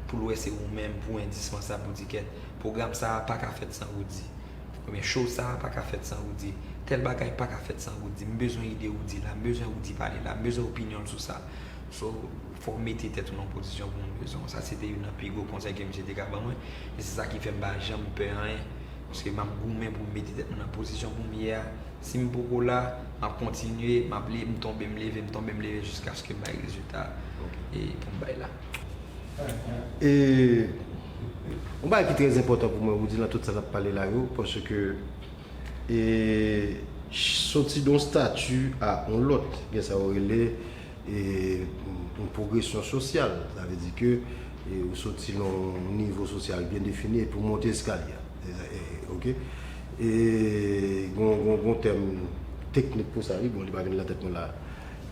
pou l wè se ou menm, pou w endispansab, pou di kèt, pwogram sa a pa ka fèt san Roody. Oubyen show sa a pa ka fèt san Roody. Tèl bagay pa ka fèt san Roody. M bezwen ide Roody la, m bezwen Roody pale la, m bezwen opinyon l sou sa. So, fò w mete tèt ou nan yon pozisyon pou moun bezwen w. Sa se te youn nan pi gwo konsèy ke misye te ka ban mwen. E se sa ki fè m pa janm pè anyen. Paske m ap goumen pou m mete tèt mwen nan pozisyon pou m ye a. Si m poko la, m ap kontinye, m ap le-, m tonbe, m leve, m tonbe, m leve jiskaske m bay rezilta e pou m bay la. E yon bagay ki trè enpòtan pou mwen, Roody, nan tout sa n ap pale la yo, paske, e, soti de yon stati a yon lòt, gen sa yo rele, e, yon pwogresyon sosyal. Sa vle di ke, e, ou soti nan yon nivo sosyal byen defini epi w monte eskalye a. E, e, oke. E, gon, gon, gon tèm teknik pou sa, wi. Bon, li pa vin nan tèt mwen la,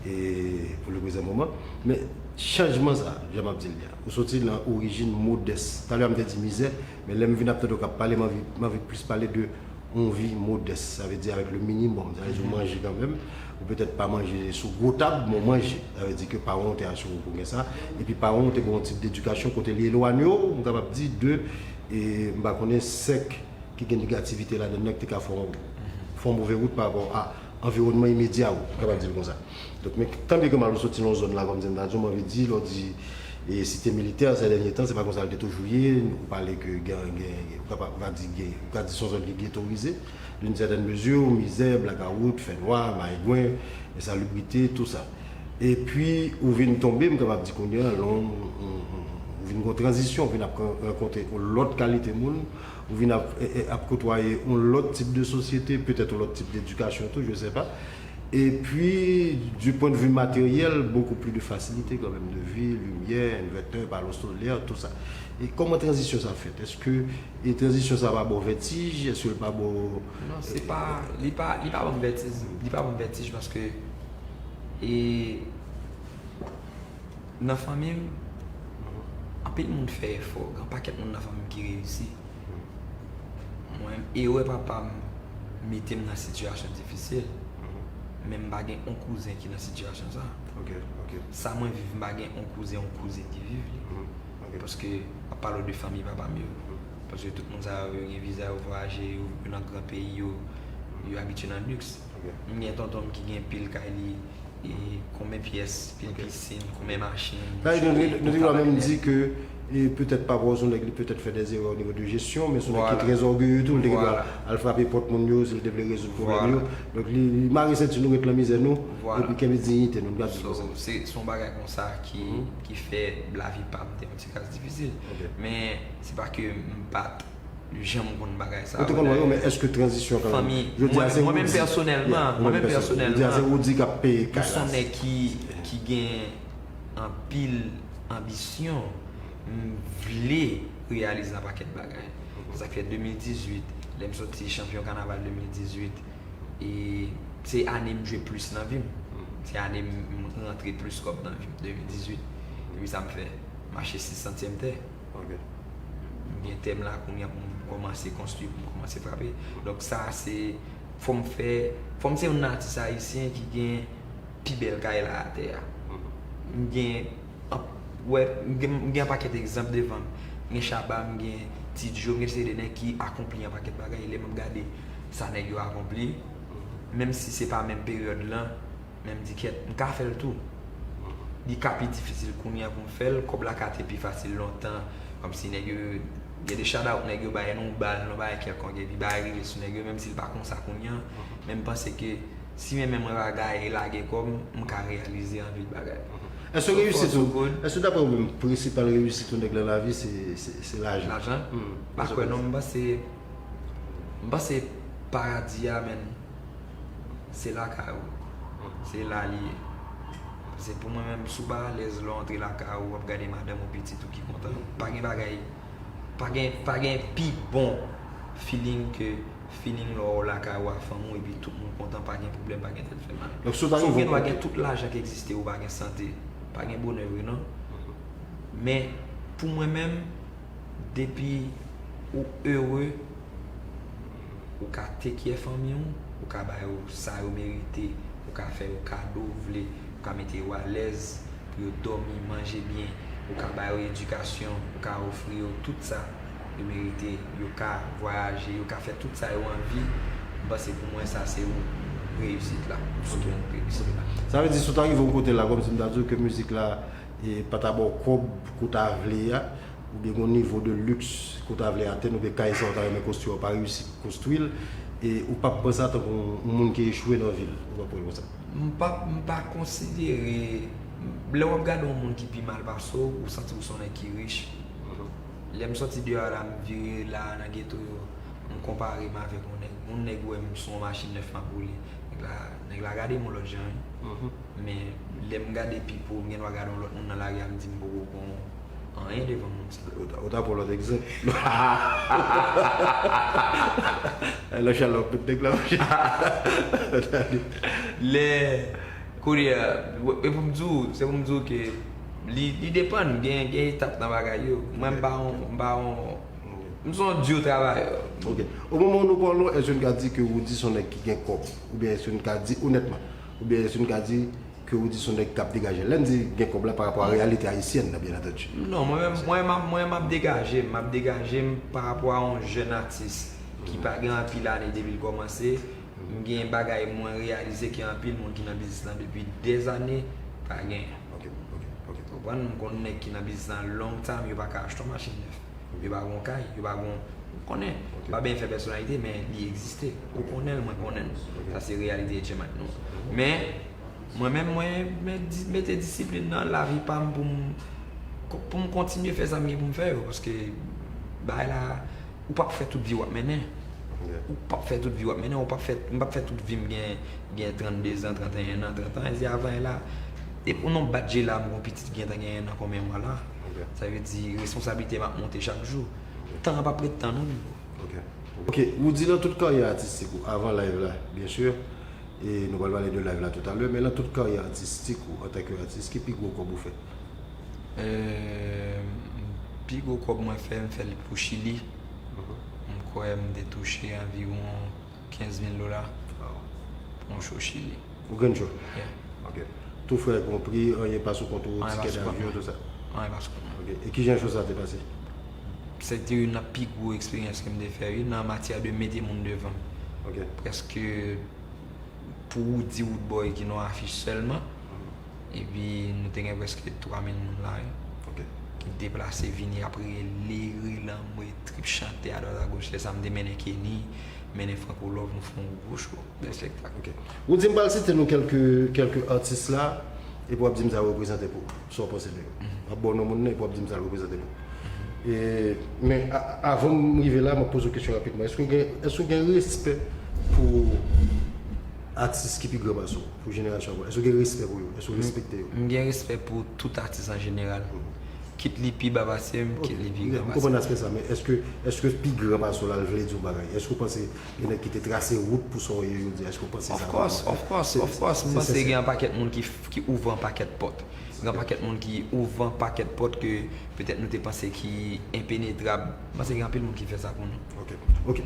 e, pou le prezan moman. Men, chanjman sa, jan m ap di l la, ou soti nan orijin modès. Talè a m te di mizè, men lè m vin ap tande w k ap pale, m anvi, m anvi plis pale de yon vi modès, sa vle di avèk le minimum, sa vle di ou manje kanmenm, ou petèt pa manje sou gwo tab, men w manje. Sa vle di ke paran w te asire w pou gen sa, epi paran w te gen yon tip dedikasyon kote li elwanye w, m kapab di, de, e, m pa konnen, sèk ki gen negativite ladan l nan ki te ka fè w, fè w move wout pa rapò a anviwònman imedya ou, m kapab di l konsa. Donk, men tanbyen ke mal ou soti nan yon zòn la, kòm se m ta di w, m anvi di, lè w di, e, Site Militè, sè dènye tan, se pa konsa l te toujou ye, ou pale ke gen, gen, ou kapab, ou ka di gen, ou ka di se yon zòn ki getorize, d'une certaine mesure, mizè, blakawout, fènwa, mayigwen, ensalibrite, tou sa. Epi, ou vin tonbe, m kapab di kounye a, lè w, ou, ou, ou vin gen yon tranzisyon, ou vin ap rankontre yon lòt kalite moun, ou vin ap, e, e, ap kotwaye yon lòt tip de sosyete, petèt yon lòt tip dedikasyon tou, je sais pas. Et puis, du point de vue matériel, beaucoup plus de facilité quand même de vie, limyè, envètè, pano solè, tout sa. E kòman tranzisyon sa fèt? Èske, e tranzisyon sa pa ba w vètij? Èske l pa ba w... Non, se pa, li pa, li pa ban m vètij, li pa ban m vètij paske, e, nan fanmi m, anpil moun fè efò, gen yon pakèt moun nan fanmi m ki reyisi. Mwen, erè papa m mete m nan sitiyasyon difisil, men m pa gen yon kouzen ki nan sitiyasyon sa. Sa mwen viv, m pa gen yon kouzen, yon kouzin ki viv li. Paske, m ap pale w de fanmi papa m yo. Paske tout moun sa yo, yo gen viza, yo vwayaje, yo, yo nan gran peyi, yo, yo abitye nan liks. M gen tonton m ki gen pil kay li, e konbyen pyès, pil pisin, konbyen machin. Sa vle di, nou te ka menm di ke, e, petèt papa w se yon nèg li petèt fè des erreurs au niveau de gestion, men se yon nèg ki trè ògeye tou, li te gen dwa al frape pòt moun yo, si l te vle rezoud pwoblèm yo. Donk, li, li mare senti nou, ret nan mizè nou, epi kenbe diyite nou, n ka di l konsa. Se, se yon bagay konsa ki, ki fè lavi pa m te yon ti kras difisil. Men, se pa ke m pa t janm konn bagay sa. Ou te konn wè yo, men èske tranzisyon kanmenm? Jodi a se ou di. Mwen menm pèsonèlman, mwen menm pèsonèlman, jodi a se ou di k ap peye kay la. M se yon nèg ki, ki gen anpil anbisyon. M vle reyalize yon pakèt bagay. Se sa k fè de mil dizuit, lè m soti chanpyon kanaval de mil dizuit, e se ane m jwe plis nan vi m. Se ane m, m rantre plis kòb nan vi m, de mil dizuit. Epi sa m fè, m achte sis santyèm tè. M gen tè m la kounye a pou m kòmanse konstwi, pou m kòmanse frape. Donk sa se, fò m fè, fò m se yon atis ayisyen ki gen pi bèl kay la atè a. M gen, wè, m gen, m gen yon pakèt egzanp devan m. M gen Shabba, m gen Ti Djo, m gen se de nèg ki akonpli yon pakèt bagay. Lè m ap gade sa nèg yo akonpli, menm si se pa menm peryòd lan, men m di kèt, m ka fè l tou. Li ka pi difisil kounye a pou m fè l, kòb la ka te pi fasil lontan. Kòmsi nèg yo, gen de shout out nèg yo bay nou bal, nou bay kèlkonk, epi bagay rive sou nèg yo, menm si l pa konsa kounye a. Men m panse ke si men men mwen pa gaye lage kò m, m ka reyalize anpil bagay. Èske reyisit ou, èske daprè ou menm, prensipal reyisit ou nèg nan lavi se, se, se lajan? Lajan? M pa kwè non, m panse, m panse paradi a, men se lakay ou. Se la li ye. Paske pou mwen menm, si w pa alèz lè w antre lakay ou, w ap gade madanm ou, pitit ou ki kontan. Pa gen bagay, pa gen, pa gen pi bon feeling ke feeling lè w lakay ou ak fanmi w epi tout moun kontan, pa gen pwoblèm, pa gen tèt fè mal. Donk, si w ta rive w gen dwa gen tout lajan ki egziste, ou pa gen sante, pa gen bonè vre non. Men, pou mwen menm, depi ou ere, ou ka take care fanmi w, ou ka ba yo sa yo merite, ou ka fè yo kado ou vle, ou ka mete yo alèz pou yo dòmi, manje byen, ou ka ba yo edikasyon, ou ka ofri yo tout sa yo merite, yo ka vwayaje, yo ka fè tout sa yo anvi. M panse pou mwen sa se yon reyisit la. Sou yon reyisit la. Sa vle di, si w ta rive yon kote la, kòmsi m ta di w ke mizik la, e pa ta ba w kòb ke w ta vle a, oubyen gen yon nivo de liks ke w ta vle atenn, oubyen kay sa w ta renmen konstwi a, w pa reyisi konstwi l, e ou p ap pran sa tankou yon, yon moun ki echwe nan vi l, ou p ap pran l konsa. M p ap, m pa konsidere, lè w ap gade yon moun ki pi mal pase w, ou santi w se yon nèg ki rich. Lè m soti deyò a la, m vire la nan geto yo, m konpare m avèk yon nèg. Yon nèg wè m sou yon machin nèf m ap woule. Nèg la, nèg la gade m yon lòt jan, wi. Men lè m gade Pipo, m gen dwa gade yon lòt moun nan lari a, m di m poko gon anyen devan moun sa. Ou ta, ou ta pran lòt egzanp. Lè chalè ap met nèg la, monchè. Lè, kounye a, e pou m di w, se pou m di w ke li, li depann, gen, gen etap nan bagay yo. Mwen, m pa yon, m pa yon, m se yon dur travailleur. Ok. O moman nou pale, èske n ka di ke Roody se yon nèg ki gen kòb? Oubyen èske n ka di onètman? Oubyen èske n ka di ke Roody se yon nèg k ap degaje l? Lè n di gen kòb la, pa rapò a reyalite ayisyèn nan, byen antandi. Non, mwen menm, mwen, m ap, mwen, m ap degaje m. M ap degaje m pa rapò a yon jèn atis ki pa gen anpil ane depi l kòmanse. M gen bagay mwen reyalize ke anpil moun ki nan biznis lan depi dèzane pa genyen. Ok, ok, ok. Ou konprann? M konn nèg ki nan biznis lan long time, yo pa ka achte yon machin nèf. Yo pa gon kay, yo pa gon, ou konnen, m pa byen fè pèsonalite, men li egziste. Ou konnen l, mwen konnen l. Sa se reyalite etchèmat nou. Men, mwen menm, mwen met-, di-, mete disiplin nan lavi pa m pou m, pou m kontinye fè sa m gen pou m fè yo, paske bagay la, ou p ap fè tout vi w ap mennen. Ou p ap fè tout vi w ap mennen, ou p ap fè, m p ap fè tout vi m gen, gen trannde zan, tranteyen an, trant an, e se avan e la. Depi yon bat je la, m gon pitit ki gentan gen en an konbyen mwa la. Sa vle di, responsablite m ap monte chak jou. Tan an p ap ret tann ou. Ok. Ok, Roody, nan tout karyè atistik ou, avan live la, byen si, e nou pral pale de live la toutalè, men nan tout karyè atistik ou, antanke atis, ki pi gwo kòb ou fè? Euh, pi gwo kòb mwen fè, m fè l pou Chili. M kwè m te touche anviwon kenz mil dola pou yon show Chili. Ou grenn cho? Yeah. Ok. Tou frè konpri, anyen pa sou kont ou, tikè davyon, tout sa? Anyen pa sou kont mwen. Ok. E kijan cho sa te pase? Se te youn nan pi gwo eksperyans ke m te fè, wi, nan matyè de mete moun devan m. Ok. Prèske, Pou Roody Roodboy ki nan afich sèlman. Epi nou te gen prèske twa mil moun la, wi. Ok. Ki deplase vini ap rele, rele anmwe, trip chante adwat agoch. Lè sa m te mennen Kenny, mennen Franco Love, nou fè yon gwo show, bèl espektak. Ok. Ou di m pral site nou kèlke, kèlke atis la, epi w ap di m sa yo reprezante pou ou. Sa w panse de yo. M ap ba w non moun nan, epi w ap di m sa yo reprezante pou ou. E, men a- avan m rive la, m ap poze w kesyon rapidman. Èske w gen, èske w gen respè pou atis ki pi gran pase w, pou jenerasyon an? Èske w gen respè pou yo? Èske w respekte yo? M gen respè pou tout atis an jeneral. Kit li pi ba pase m, kit li pi gran pase m. M konprann aspè sa, men èske, èske pi gran pase w la, l vle di yon bagay? Èske w panse gen nèg ki te trase wout pou sa w ye jodi a? Èske w panse sa? Of course, of course, of course. M panse gen yon pakèt moun ki, ki ouvè yon pakèt pòt. Gen yon pakèt moun ki ouvè yon pakèt pòt ke petèt nou te panse ki enpenetrab. M panse gen anpil moun ki fè sa pou nou. Ok, ok.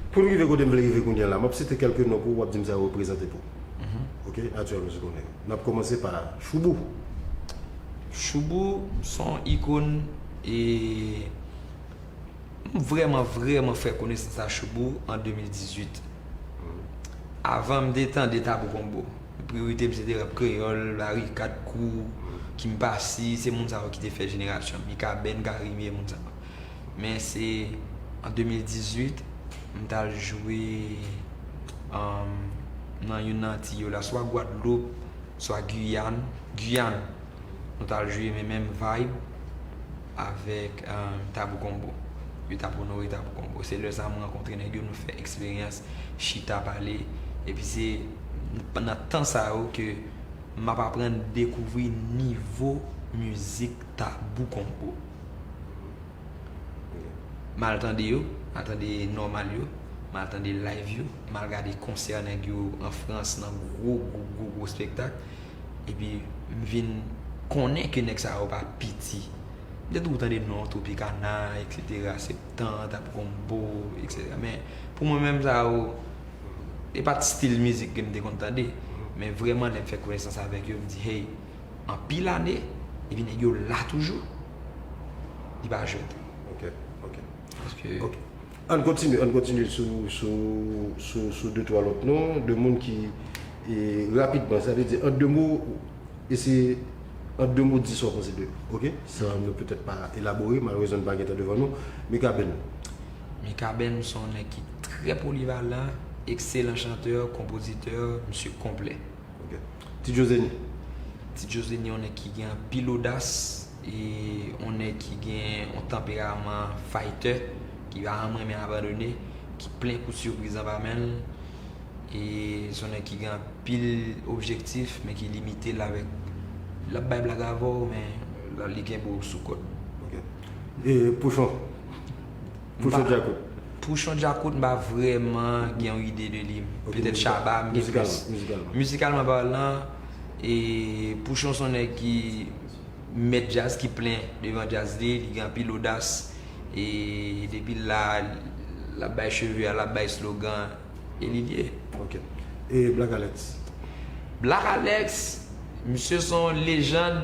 Pou n rive kote m vle rive kounye a la, m ap site kèlke non pou ou, w ap di m sa yo reprezante pou ou. Ok, atyèl misye konnen. N ap kòmanse pa Shoubou. Shoubou se yon ikòn e m vrèman, vrèman fè konesans a Shoubou an de mil dizuit. Avan m te tande Tabou Combo. Priyorite m se te rap kreyòl, Lari, Kat Kou, Kim Pasi, se moun sa yo ki te fè jenerasyon m. Mikaben, Carime, moun sa yo. Men se an de mil dizuit, m t al jwe nan youn nan Antiy yo la, swa Gwadloup, swa Giyàn, Giyàn. Nou t al jwe men menm vibe avèk Tabou Combo. Yo t ap onore Tabou Combo. Se lè sa a m rankontre nèg yo, nou fè eksperyans, chita pale. Epi se nan tan sa yo ke m ap aprann dekouvri nivo mizik Tabou Combo. M al tande yo, m al tande nòmal yo, m al tande live yo, m al gade konsè nèg yo an Frans nan gwo, gwo, gwo, gwo espektak. Epi m vin konnen ke nèg sa yo pa piti. M te toujou tande non Tropicana, etsetera, Septan, Tabou Combo, etsetera. Men pou mwen menm sa yo, e pa t stil mizik ke m te konn tande. Men vrèman lè m fè konesans avèk yo, m di, hey, anpil ane, epi nèg yo la toujou, li pa jwèt. Ok, ok. Paske Ok. Ann kontinye, ann kontinye sou, sou, sou, sou de twa lòt non, de moun ki, e, rapidman, sa vle di, an de mo, eseye, an de mo, di sa w panse de yo, ok? San nou petèt pa elabore, malerezman, nou pa gen tan devan nou. Mikaben. Mikaben se yon nèg ki trè polivalan, ekselan chantè, konpozitè, misye konplè. Ok. Ti Joe Zenny. Ti Joe Zenny, yon nèg ki gen anpil odas, e yon nèg ki gen yon tanperaman faytè, ki pa janm renmen abandone, ki plen kou sipriz anba men l. E se yon nèg ki gen anpil objektif, men ki limite l avèk, l ap bay blag avè w, men li kenbe w sou kòd. Ok. E Pouchon? Pouchon Djakout. Pouchon Djakout, m pa vrèman gen yon ide de li. Petèt Shabba, m gen plis. Mizikalman. Mizikalman palan, e Pouchon se yon nèg ki mèt djaz, ki plen devan djaz li, li gen anpil odas. E depi l la, l ap bay cheve a, l ap bay slogan, e li l ye. Ok. E Black Alex? Black Alex, misye se yon lejann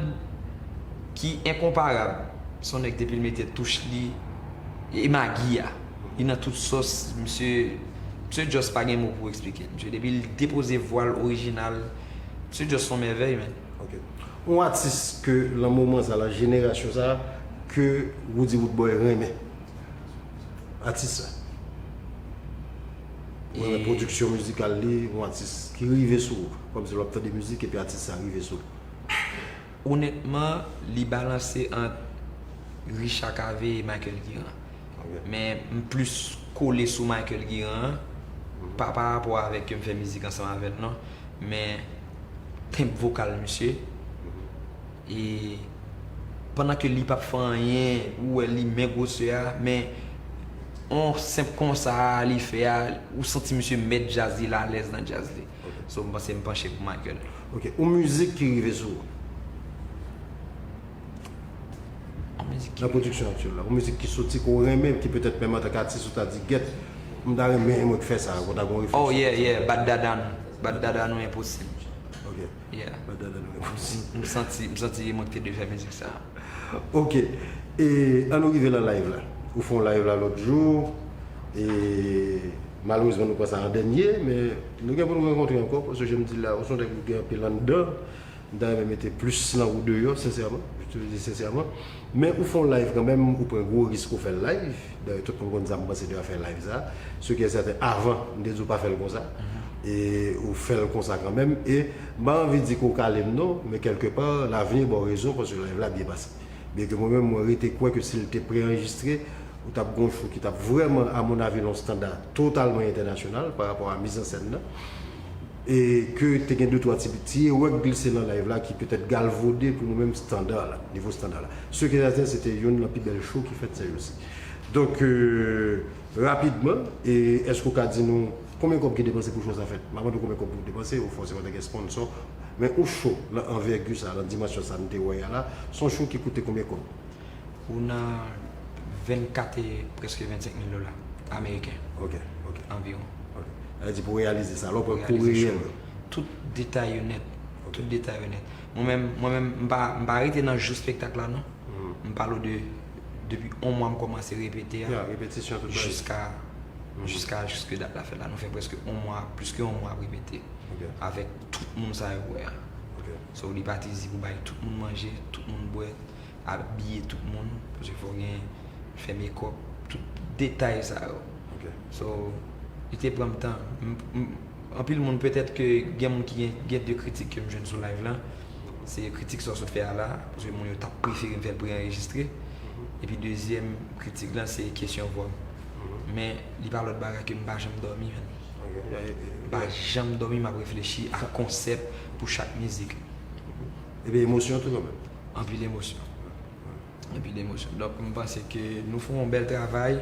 ki enkonparab. Se yon nèg depi l mete touch li, e magi a, li nan tout sòs, misye, misye just pa gen mo pou eksplike. Misye depi l depoze vwa l orijinal, misye just se yon mèvèy, man. Ok. Yon atis ke nan moman sa la, jenerasyon sa, ke Roody Roodboy renmen. Atis sa. Ou renmen pwodiksyon mizikal li, yon atis ki rive sou ou. Kòmsi lè w ap tande mizik epi atis sa rive sou ou. Onètman, li balanse ant Richard Cavé e Michael Guérin. Men m plis kole sou Michael Guérin an, pa parapò avèk ke m fè mizik ansanm avè l non, men tenb vokal misye, e pandan ke li p ap fè anyen, ou wè li men gwosè a, men yon senp konsa li fè a, ou santi misye mèt djaz li, l alèz nan djaz li. So m panse m panche pou Michael. Ok, yon mizik ki rive sou ou? Yon mizik ki Nan pwodiksyon aktyèl la, yon mizik ki soti ke w renmen, ki petèt menm antanke atis ou ta di, gèt, m ta renmen mwen k fè sa, ou ta gon refleksyon. Oh yeah, yeah, Bat Dada nou. Bat Dada nou enposib. Ok. Yeah. Bat Dada nou enposib. M santi, m santi mwen ki te dwe fè mizik sa. Ok. E ann nou rive nan live la. Ou fè yon live la lòt jou. E Malerezman, nou pran sa an dènye, men nou gen pou nou rankontre ankò, paske jan m di la, ou se yon nèg ki gen anpil anndan, m ta renmen mete plis nan ou deyò, sensèman, je te le dis sensèman. Men ou fè yon live kanmenm, ou pran gwo risk ou fè l live. Dayè, tout moun konn sa m panse de afè live sa. Ce qui est certain, avan, m te di w pa fè l konsa. E ou fè l konsa kanmenm. E m pa anvi di ke w kale m non, men kèlkepa, lavni ba w rezon, paske live la byen pase. Byenke mwen menm, mwen rete kwè ke si l te pre-anrejistre, ou t ap gen yon show ki t ap vrèman, à mon avis, nan yon standard totalman entènasyonal pa rapò a mizansèn nan. E ke te gen de twa ti, ti erè k glise nan live la ki petèt galvode pou nou menm standard la, nivo standard la. Ce qui est certain, se te youn nan pi bèl show ki fèt sèyosye. Donk, euh, rapidman, e èske w ka di nou konbyen kòb ki depanse pou show sa fèt? M pa mande w konbyen kòb ou depanse, ou fòseman te gen sponsor. Men yon show nan anvègi sa, nan dimansyon sa n te wè a la, se yon show ki koute konbyen kòb? Ou nan vennkat e prèske vennsenk mil dola ameriken. Ok, ok. Anviwon. Ok. Sa vle di pou reyalize sa, lè w pran kou reyèl. Tout detay yo nèt. Ok. Tout detay yo nèt. Mwen menm, mwen menm, m pa, m pa rete nan jou spektak la, non. M pale w de, depi yon mwa m kòmanse repete a, jiska, jiska, jiske dat la fèt la. Nou fè prèske yon mwa, plis ke yon mwa ap repete. Ok. Avèk tout moun sa yo wè a. Ok. So, li pa t easy pou bay tout moun manje, tout moun bwè, abiye tout moun, paske fò w gen, fè makeup, tout detay sa yo. Ok. So, li te pran m tan. M, m, anpil moun, petèt ke gen moun ki gen, gen de kritik ke m jwenn sou live la. Se kritik sa w sot fè a la, paske moun yo t ap prefere m fè l pre-anrejistre. Epi dezyèm kritik la, se kesyon vwa m. Men li pa lòt bagay ke m pa janm dòmi, menn. Ok. M pa janm dòmi, m ap reflechi a konsèp pou chak mizik. Epi emosyon tou kanmenm. Anpil emosyon. Anpil emosyon. Donk, m panse ke nou fè yon bèl travay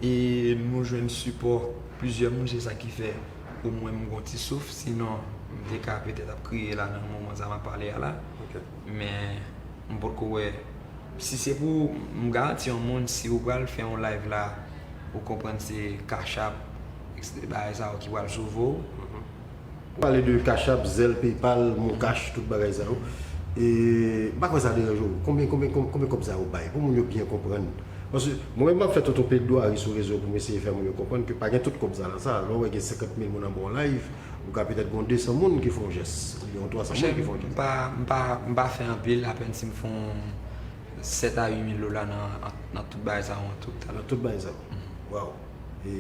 e nou jwenn sipò plizyè moun, se sa ki fè omwen m gon ti souf. Sinon, m te ka petèt ap kriye la nan moman sa m ap pale a la. Ok. Men, m potko wè. Si se pou, m garanti yon moun, si ou pral fè yon live la, ou konprann se Cash App, bagay sa yo ki pral sove w. Ou pale de Cash App, Zelle, PayPal, MonCash, tout bagay sa yo. E m pa kwè sa deranje w. Konbyen, konbyen, konbyen, konbyen kòb sa yo bay? Pou moun yo byen konprann. Paske mwen menm m ap fè tonton pledwari sou rezo pou m eseye fè moun yo konprann ke pa gen tout kòb sa nan sa. Lè w wè gen senkant mil moun anba yon live, ou ka petèt gen yon de san moun ki fè yon jès, oubyen yon twa san moun ki fè yon jès. Monchè, m pa, m pa, m pa fè anpil, apèn si m fè yon sèt a uit mil dola nan, nan tout bagay sa yo an tou. Nan tout bagay sa yo. Waw. E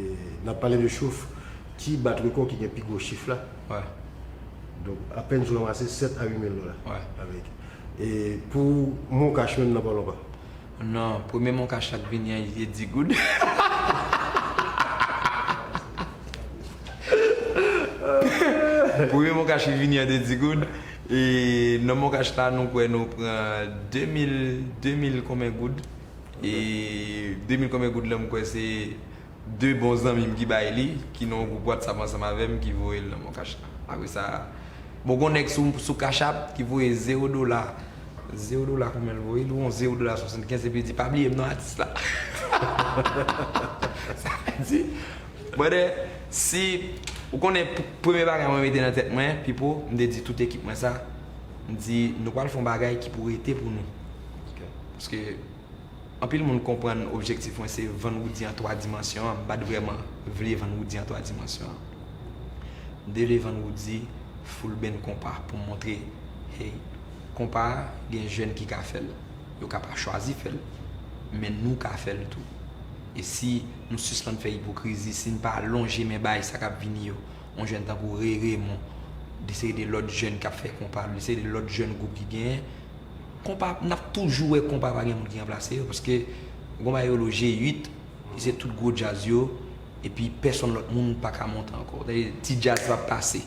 n ap pale de Chouf ki bat rekò ki gen pi gwo chif la. Wè. Donk, apèn si w ranmase sèt a uit mil dola. Wè. Avèk. E pou MonCash menm nan pa lontan. Non, premye MonCash la k vini an, li te di goud. Premye MonCash ki vini an te di goud. E nan MonCash la, nou kwè nou pran de mil, de mil konbyen goud. E de mil konbyen goud la, m kwè se de bon zanmi m ki bay li, ki nan yon gwoup WhatsApp ansanm avè m, ki voye l nan MonCash la. Apre sa, bon, gon nèg sou, sou Cash App ki voye zewo dola. Zewo dola konbyen l voye? Li voye yon zewo dola swasannkenz epi li di, "Pa bliye m non, atis la." Sa vle di, brother, si ou konnen p-, premye bagay mwen mete nan tèt mwen, Pipo, m te di tout ekip mwen sa, m di, "Nou pral fè yon bagay ki pou rete pou nou." Ok. Paske anpil moun konprann objektif mwen se vann Roody an twa dimansyon an, m pa t vrèman vle vann Roody an twa dimansyon an. M te vle vann Roody full band konpa pou m montre, hey, konpa a, gen jèn ki ka fè l. Yo ka pa chwazi fè l, men nou ka fè l tou. E si nou sispann fè ipokrizi, si n pa lonje men bay sa k ap vini yo, yon jèn tankou Ray Raymond, de seri de lòt jèn k ap fè konpa, de seri de lòt jèn gwoup ki genyen, konpa, n ap toujou wè konpa pa gen moun ki ranplase yo, paske gon bagay yo rele G uit, ki se tout gwo djaz yo, epi pèsonn lòt moun pa ka monte ankò. Tande, ti djaz p ap pase.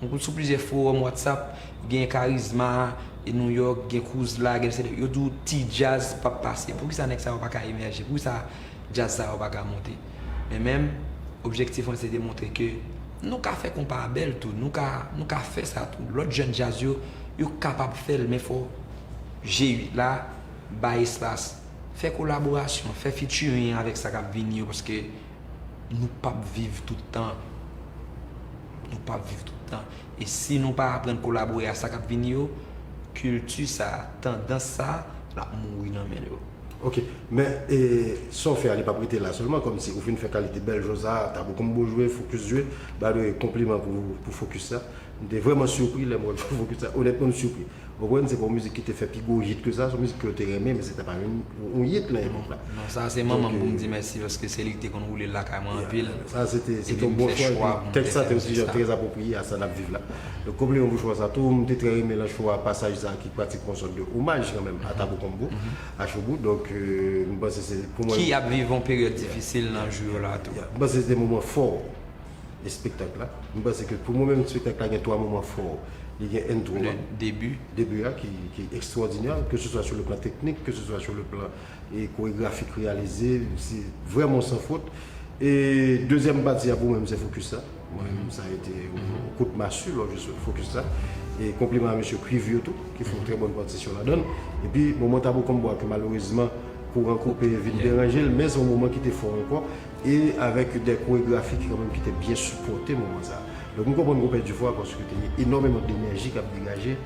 Donk, sou plizyè fowòm WhatsApp, gen Karizma, e New York, gen Kouz la, gen, yo di w ti djaz p ap pase. Poukisa nèg sa yo pa ka emèje? Poukisa djaz sa yo pa ka monte? Men menm, objektif mwen se te montre ke nou ka fè konpa a bèl tou, nou ka, nou ka fè sa tou. Lòt jèn djaz yo, yo kapab fè l, men fò G uit la bay espas, fè kolaborasyon, fè featuring avèk sa k ap vini yo, paske nou p ap viv tout tan. Nou p ap viv tout tan. E si nou pa aprann kolabore a sa k ap vini yo, kilti sa, tandans sa, l ap mouri nan men yo. Ok, men e, sa w fè a, li p ap rete la sèlman, kòmsi ou fin fè kalite bèl jwe sa, Tabou Combo jwe, Focus jwe. By the way, konpliman pou, pou Focus sa. M te vrèman sipri lè m wè Focus sa, onètman m sipri. Ou konprann, se pa yon mizik ki te fè pi gwo hit ke sa, se yon mizik ke yo te renmen, men se te pa yon, yon hit nan epòk la. Non, sa se manman m pou m di mèsi, paske se li ki te konn woule l lakay mwen anpil. Sa se te, se te yon bon chwa, epi tèks sa te yon ti jan trè apwopriye a sa n ap viv la. Donk, konpliman pou chwa sa tou, m te trè renmen nan chwa pasaj sa ki pratikman yon sòt de omaj kanmenm a Tabou Combo. Achoubou. Donk, euh, m panse se pou mwen. Ki ap viv yon peryòd difisil nan jou yo la tou. Yeah, m panse se te moman fò espektak la. M panse ke pou mwen menm, espektak la gen twa moman fò. Li gen intro a, debi a ki, ki ekstwòdinè, ke se swa sou le plan teknik, ke se swa sou le plan e koregrafik reyalize, se vrèman san fot. E dezyèm pati a pou mwen menm se Focus sa. Mwen menm, sa a été yon kout masi lò jis Focus sa. E konpliman a mesye Cuivre yo tou, ki fè yon trè bòn patisyon ladan l. Epi, moman Tabou Combo a ke malerezman, kouran koupe vin deranje l, men se yon moman ki te fò ankò. E avèk de koregrafi ki kanmenm ki te byen sipòte moman sa. Donk, m konprann ke w pèdi fwa paske te gen enòmeman denèji k ap degaje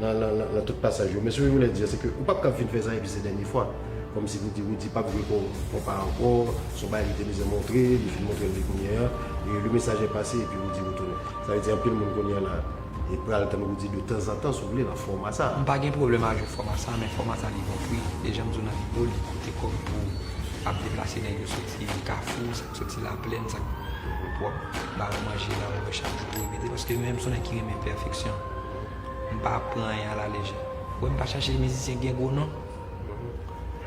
nan, nan, nan, nan tout pasaj yo. Men sa m vle di a, se ke ou p ap ka vin fè sa epi se dènye fwa. Kòmsi pou di Roody p ap jwe kon, konpa ankò, se yon bagay li te bezwen montre, li fin montre l li kounye a, e le message est passé, epi Roody retounen. Sa vle di anpil moun kounye a la, e pral tann Roody de tanzantan, si w vle, nan fòma sa. M pa gen pwoblèm a jwe fòma sa, men fòma sa li gon pri. E jan m di w nan videyo, li koute kòb pou ap deplase nèg yo soti Kafou, sa k soti Laplèn, sa k pou ap ba yo manje la, yo chak jou pou repete, paske menm se yon nèg ki renmen pèfeksyon. M pa pran anyen alalejè. Ou wè, m pa chache mizisyen ki gen gwo non.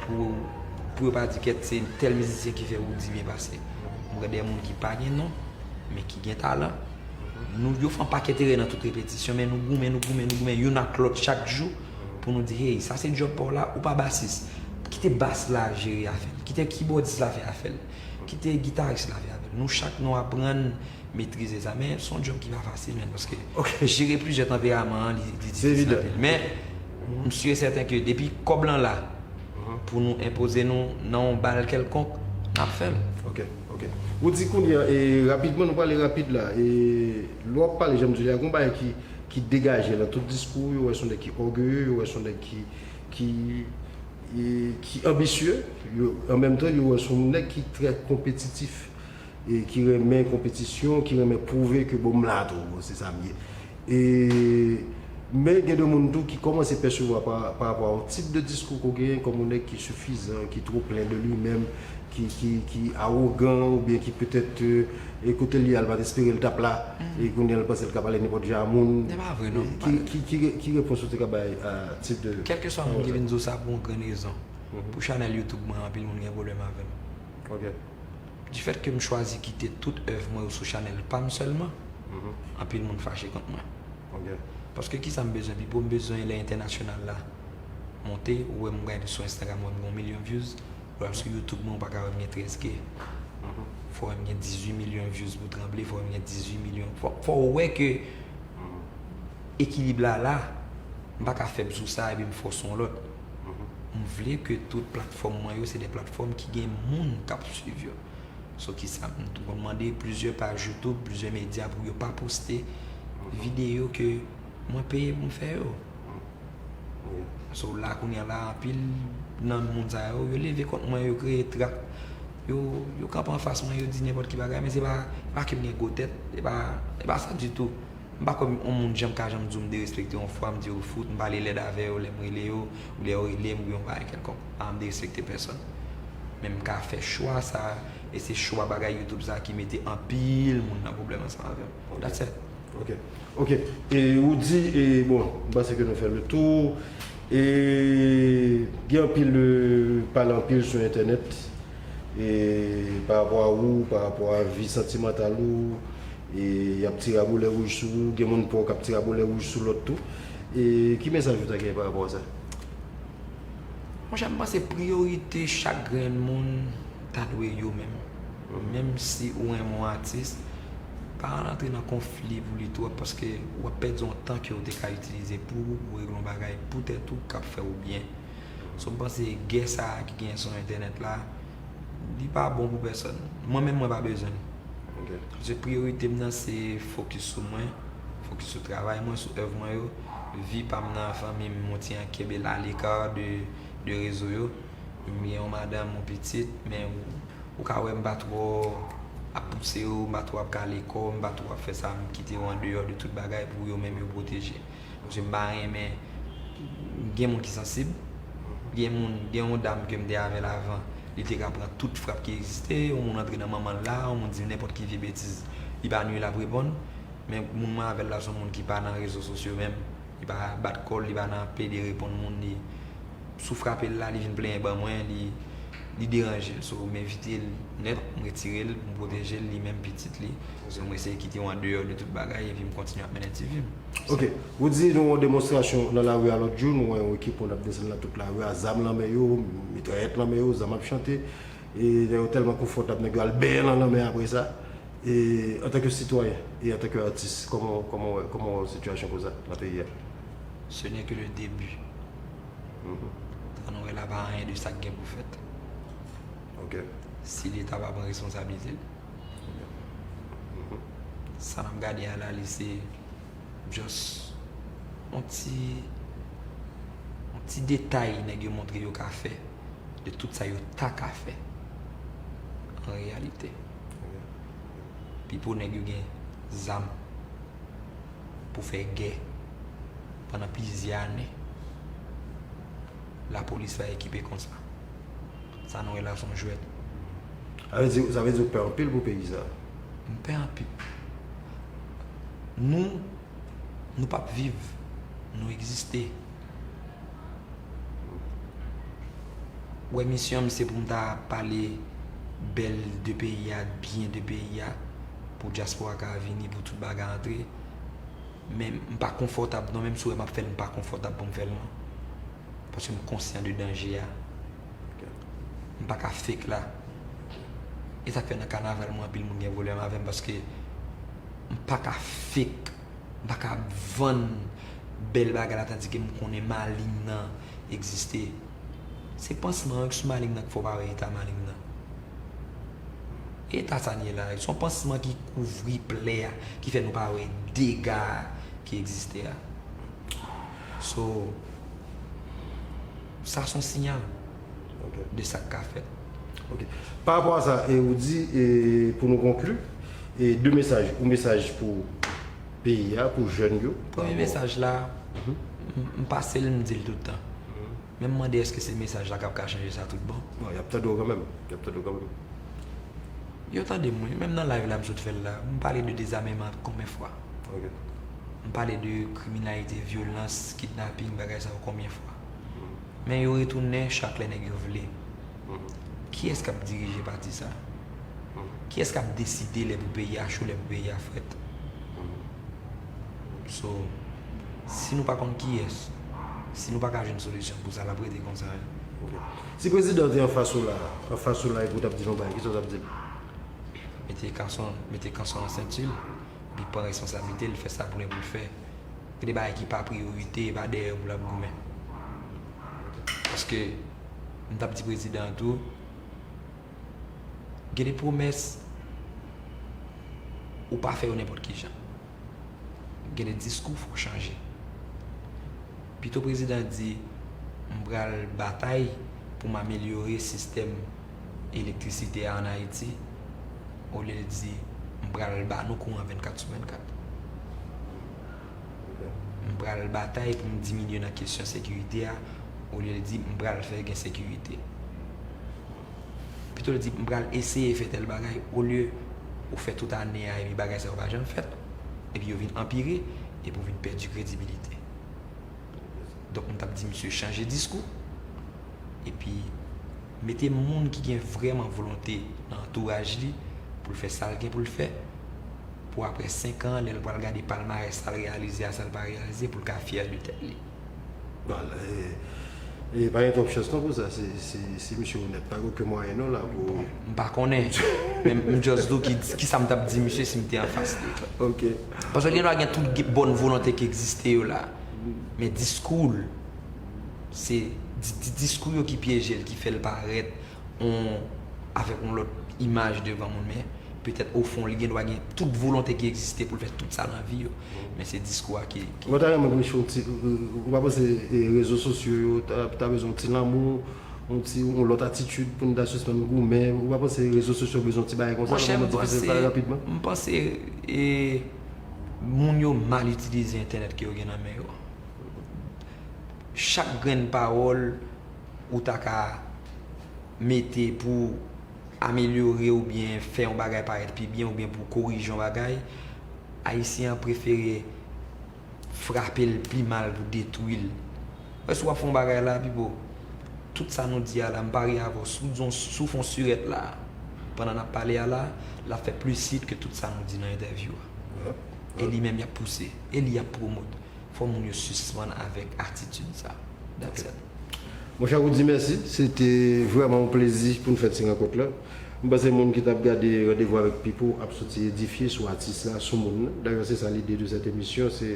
Pou, pou yo pa di kèt se tèl mizisyen ki fè Roody byen pase. M pran de moun ki pa gen non, men ki gen talan. Nou, yo fè yon pakèt erè nan tout repetisyon, men nou goumen, nou goumen, nou goumen, youn ak lòt chak jou, pou nou di, hey, sa se djòb pa w la, ou pa basis. Kite bas la jere afè l. Kite kibòdis la fè afè l. Kite gitaris la fè afè l. Nou chak nou aprann metrize sa. Men se yon djòb ki pa fasil, menn, paske jere plizyè tanperaman an, li, li difisil anpil. Men, m si e sèten ke depi kòb lan la, pou nou enpoze nou nan yon bal kèlkonk, n ap fè l. Ok, ok. Roody, kounye a, e, rapidman, nou pale rapid la. E, lè w ap pale, jan m di w la, gen yon bagay ki, ki degaje nan tout diskou w, yo wè se yon nèg ki ògeye, yo wè se yon nèg ki, ki, e, ki anbisye, yo, an menm tan, yo wè se yon nèg ki trè konpetitif. E ki renmen konpetisyon, ki renmen pwouve ke bon, m la tou, bon, se sa m ye. E, men gen de moun tou ki kòmanse pèsevwa pa, pa rapò a yon tip de diskou ke w genyen kòm yon nèg ki sifizan, ki twò plen de li menm, ki, ki, ki awogan, oubyen ki petèt, euh, e kote l ye a, l pa t espere l t ap la, e kounye a l panse l ka pale nenpòt jan a moun. Se pa vre, non. E ki, ki, ki, ki repons ou te ka bay a tip de pawòl sa? Kèlkeswa moun ki vin di w sa pou yon grenn rezon. Pou chanèl YouTube mwen, anpil moun gen pwoblèm avè m. Ok. Difèt ke m chwazi kite tout èv mwen yo sou chanèl pa m sèlman, anpil moun fache kont mwen. Ok. Paske kisa m bezwen pipo? M bezwen lè entènasyonal la monte, ou wè m gade sou Instagram, ou wè m gen yon milyon views, ou al sou YouTube mwen, ou pa ka wè m gen trèz K. Fò wè m gen dizuit milyon views pou tranble, fò wè m gen dizuit milyon. Fò, fò w wè ke ekilib la la, m pa ka fèb sou sa epi m fò sou yon lòt. M vle ke tout platfòm mwen yo se de platfòm ki gen moun k ap swiv yo. So kisa, m tou konn mande plizyè paj YouTube, plizyè medya pou yo pa poste videyo ke mwen peye pou m fè yo. So la kounye a la, anpil nan moun sa yo, yo leve kont mwen, yo kreye trak, yo, yo kanpe anfas mwen, yo di nenpòt ki bagay, men se pa, pa ke m gen gwo tèt, se pa, se pa sa ditou. M pa kwè yon moun janm ka janm di w m derespekte yon fwa, m di yo fout, m pale lèd avè yo lè m rele yo, ou lè yo rele m, oubyen yon bagay kèlkonk. A, m derespekte pèsonn. Men m ka fè chwa sa, e se chwa bagay YouTube sa ki mete anpil moun nan pwoblèm ansanm avè m. That's it. Ok. Ok. E ou di, e bon, m panse ke nou fè le tou. E gen anpil, euh, pale anpil sou entènèt. E pa rapò a ou, pa rapò a vi santimantal ou, e y ap tire abolè wouj sou ou, gen moun pa w k ap tire abolè wouj sou lòt tou. E ki mesaj ou ta gen pa rapò a sa? Monchè, m panse priyorite chak grenn moun ta dwe yo menm. Menm si ou renmen yon atis, pa al antre nan konfli pou li twòp, paske w ap pèdi yon tan ke w te ka itilize pou ou, pou w regle yon bagay pou tèt ou k ap fè w byen. So, m panse gè sa a ki genyen sou entènèt la, li pa bon pou pèsonn. Mwen menm, mwen pa bezwen l. Ok. Paske priyorite m nan se fokis sou mwen, fokis sou travay mwen, sou èv mwen yo. Vi pa m nan fanmi m, m yon ti jan kenbe l aleka de, de rezo yo. M gen yon madanm, yon pitit, men ou, ou ka wè m pa twò ap pouse yo, m pa twò ap kale kò, m pa twò ap fè sa, m kite yo andeyò de tout bagay pou yo menm yo pwoteje. Paske m pa renmen, gen moun ki sansib, gen moun, gen yon dam ke m te avè l avan, li te ka pran tout frap ki egziste, yon moun antre nan manman l la, yon moun di nenpòt ki vye betiz, li pa nwi l ap reponn. Men moun mwen avè l la se yon moun ki pa nan rezo sosyo menm, li pa bat kò l, li pa nan plede reponn moun, li sou frape l la, li vin plenyen ban mwen, li, li deranje l. So, m evite l nèt, m retire l, m pwoteje l, li menm pitit li. So, m eseye kite yo andeyò de tout bagay, epi m kontinye ap mennen ti vi m. Ok, ou di nou yon demonstrasyon nan lari a lòt jou, nou wè yon ekip moun ap desann nan tout lari a, zam nan men yo, mitrayèt nan men yo, zam ap chante, e nèg yo tèlman konfòtab, nèg yo al benyen nan lanmè apre sa. E antanke sitwayen e antanke atis, kòman, kòman w wè, kòman w wè sitiyasyon konsa nan peyi a? Ce n'est que le début. Sa nou wè la pa anyen de sa k gen pou fèt. Ok. Si Leta pa pran responsablite l, sa n ap gade a la, li se just yon ti, yon ti detay nèg yo montre yo ka fè de tout sa yo ta ka fè an reyalite. Pipo nèg yo gen zam pou fè gè pandan plizyè ane. Lapolis pa ekipe konsa. Sa nou wè la se yon jwèt. Sa vle di, sa vle di ou pè anpil pou peyi sa? M pè anpil. Nou, nou p ap viv, nou egziste. Wè, misyon m se pou m ta pale bèl de peyi a, byen de peyi a, pou dyaspora ka vini, pou tout bagay antre. Men m pa konfòtab non, menm si w wè m ap fè l, m pa konfòtab pou m fè l non. Paske m konsyan de danje a. M pa ka fake la. E sa k fè nan kanaval mwen anpil moun gen pwoblèm avè m, paske m pa ka fake, m pa ka vann bèl bagay la, tandiske m konnen malign nan egziste. Se pansman an ki sou malign nan k fè w pa wè eta malign nan. Eta sa n ye la, se yon pansman ki kouvri plè a, ki fè nou pa wè dega a ki egziste a. So, sa se yon siyal de sa k ka fèt. Ok. Pa rapò a sa, e ou di, e pou nou konkli, e de mesaj, yon mesaj pou peyi a, pou jèn yo. Premye mesaj la, m, m pase l, m di l tout tan. Men m mande èske se mesaj la k ap ka chanje sa tout bon. Bon, y ap tande w kanmenm. Y ap tande w kanmenm. Yo tande m wi, menm nan live la m sot fè l la, m pale de dezameman konbyen fwa? Ok. M pale de kriminalite, vyolans, kidnaping, bagay sa yo konbyen fwa? Men yo retounen chak lè nèg yo vle. Kiyès k ap dirije pati sa? Kiyès k ap deside lè pou peyi a cho, lè pou peyi a frèt? So, si nou pa konn kiyès, si nou pa ka jwenn solisyon pou sa, l ap rete konsa wi. Ok. Si prezidan te anfas ou la, anfas ou la epi w t ap di l yon bagay, kisa w t ap di l? Mete kanson, mete kanson nan senti l, epi pran responsablite l, fè sa pou l gen pou l fè. Gen de bagay ki pa priyorite, e pa dèyè yo pou l ap goumen. Paske, m t ap di prezidan an tou, gen de pwomès, ou pa fè yo nenpòt ki jan. Gen de diskou fò w chanje. Pito prezidan di, m pral batay pou m amelyore sistèm elektrisite a ann Ayiti, olye l di, m pral ba nou kouran vennkat sou vennkat. M pral batay pou m diminye nan kesyon sekirite a, olye l di, m pral fè gen sekirite. Pito l di, m pral eseye fè tèl bagay, olye ou fè tout ane a epi bagay sa yo pa janm fèt, epi yo vin anpire, epi w vin pèdi kredibilite. Donk, m t ap di misye chanje diskou, epi mete moun ki gen vrèman volonte nan antouraj li pou l fè sa l gen pou l fè, pou apre senk an, lè l pral gade palmarès sa l reyalize a, sa l pa reyalize, pou l ka fyè de tèt li. Bon, e, e pa gen twòp chans non pou sa, se, se, se misye onèt, pa gen okenn mwayen non la pou. M pa konnen, men m just di w ki, kisa m t ap di misye si m te anfas li. Ok. Paske gen dwa gen tout ge-, bòn volonte ki egziste yo la, men diskou l, se di, di, diskou yo ki pyeje l, ki fè l parèt on, avèk yon lòt imaj devan moun, men petèt ofon li gen dwa gen tout volonte ki egziste pou l fè tout sa nan vi yo. Men se diskou a ki, ki... Mwen ta renmen mwen jwe yon ti, ou pa panse, e, rezo sosyo yo ta, ta bezwen yon ti lanmou, yon ti, yon lòt atitid pou n ta sispann goumen? Ou pa panse rezo sosyo bezwen yon ti bagay konsa? Monchè, m panse, pale rapidman? M panse, e, moun yo mal itilize entènèt ke yo gen nan men yo. Chak grenn pawòl ou ta ka mete pou amelyore oubyen fè yon bagay parèt pi byen oubyen pou korije yon bagay, Ayisyen an prefere frape l pi mal pou detwi l. Wè, si w ap fè yon bagay la, pipo, tout sa nou di a la, m parye avè w, si w di yon, si w fè yon sirèt la, pandan n ap pale a la, l ap fè plis hit ke tout sa nou di nan entèvyou a. E li menm, y ap pouse, e li y ap pwomot. Fò moun yo sispann avèk atitid sa. That's it. Monchè Roody, mèsi. Se te vrèman yon plezi pou n fè ti rankont la. M panse moun ki t ap gade Randevou avèk Pipo ap soti edifye sou atis la, sou moun nan. Dayè, se sa lide de sèt emisyon, se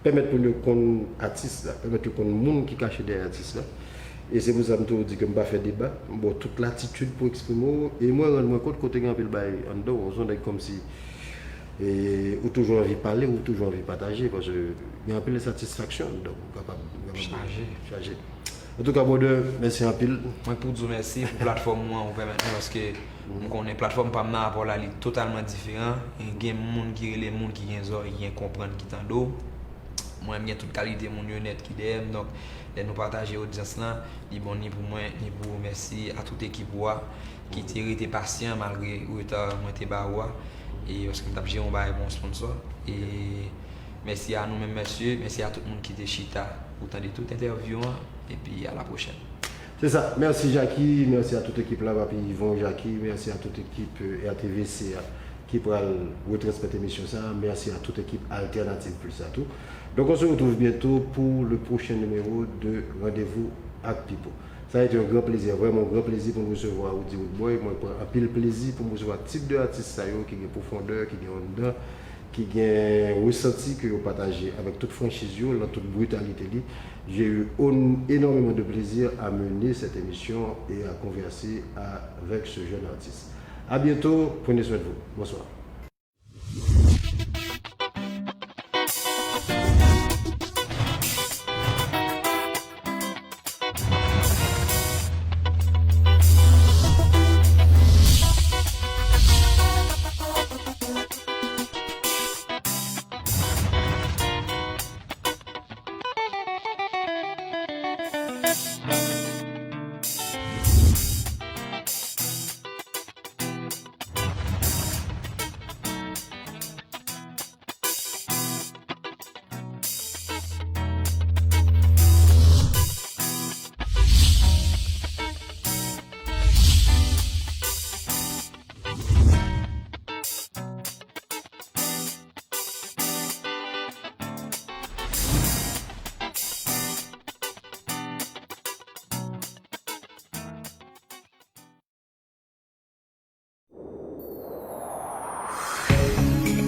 pèmèt moun yo konn atis la, pèmèt yo konn moun ki kache dèyè atis la. E se pou sa m toujou di ke m pa fè deba, m ba w tout latitid pou eksprime w, e mwen rann mwen kont ke w te gen anpil bagay anndan w, w se yon nèg kòmsi, e, ou toujou anvi pale, ou toujou anvi pataje, paske gen anpil satisfaksyon anndan w, ou kapab, ou kapab chaje. Chaje. Antouka, brother, mèsi anpil. Mwen pou di w mèsi pou platfòm ou an, ou pèmèt mwen, paske m konnen platfòm pa m nan, apa w la, li totalman diferan. E gen moun ki rele moun ki gen zòrèy, ki gen konprann, ki tande w. Mwen, m gen tout kalite moun yo nèt ki dèyè m. Donk, lè nou pataje odyans lan, li bon ni pou mwen, ni pou ou. Mèsi a tout ekip ou a, ki te rete pasyan malgre reta mwen te ba ou a. E paske m t ap jere yon bagay pou yon sponsor. E mèsi a nou menm, mesye. Mèsi a tout moun ki te chita pou tande tout entèvyou an. Epi, a la pwochèn. Se sa. Mèsi, Jacky. Mèsi a tout ekip la, Papi Yvon, Jacky. Mèsi a tout ekip, euh, R T V C a ki pral retransmèt emisyon sa a. Mèsi a tout ekip Alternative Plus la tou. Donc, on se retrouve bientôt pour le prochain numéro de Rendez-vous avec Pipo. Ça a été un grand plaisir, vraiment un grand plaisir pour nous recevoir Roody Roodboy. Mwen pran anpil plezi pou m resevwa tip de atis sa yo ki gen pwofondè, ki gen anndan, ki gen resanti ke yo pataje avèk tout franchiz yo, lan tout britalite li. J'ai eu on- énormément de plaisir à mener cette émission et à converser avec ce jeune artiste. À bientôt, prenez soin de vous. Bonsoir.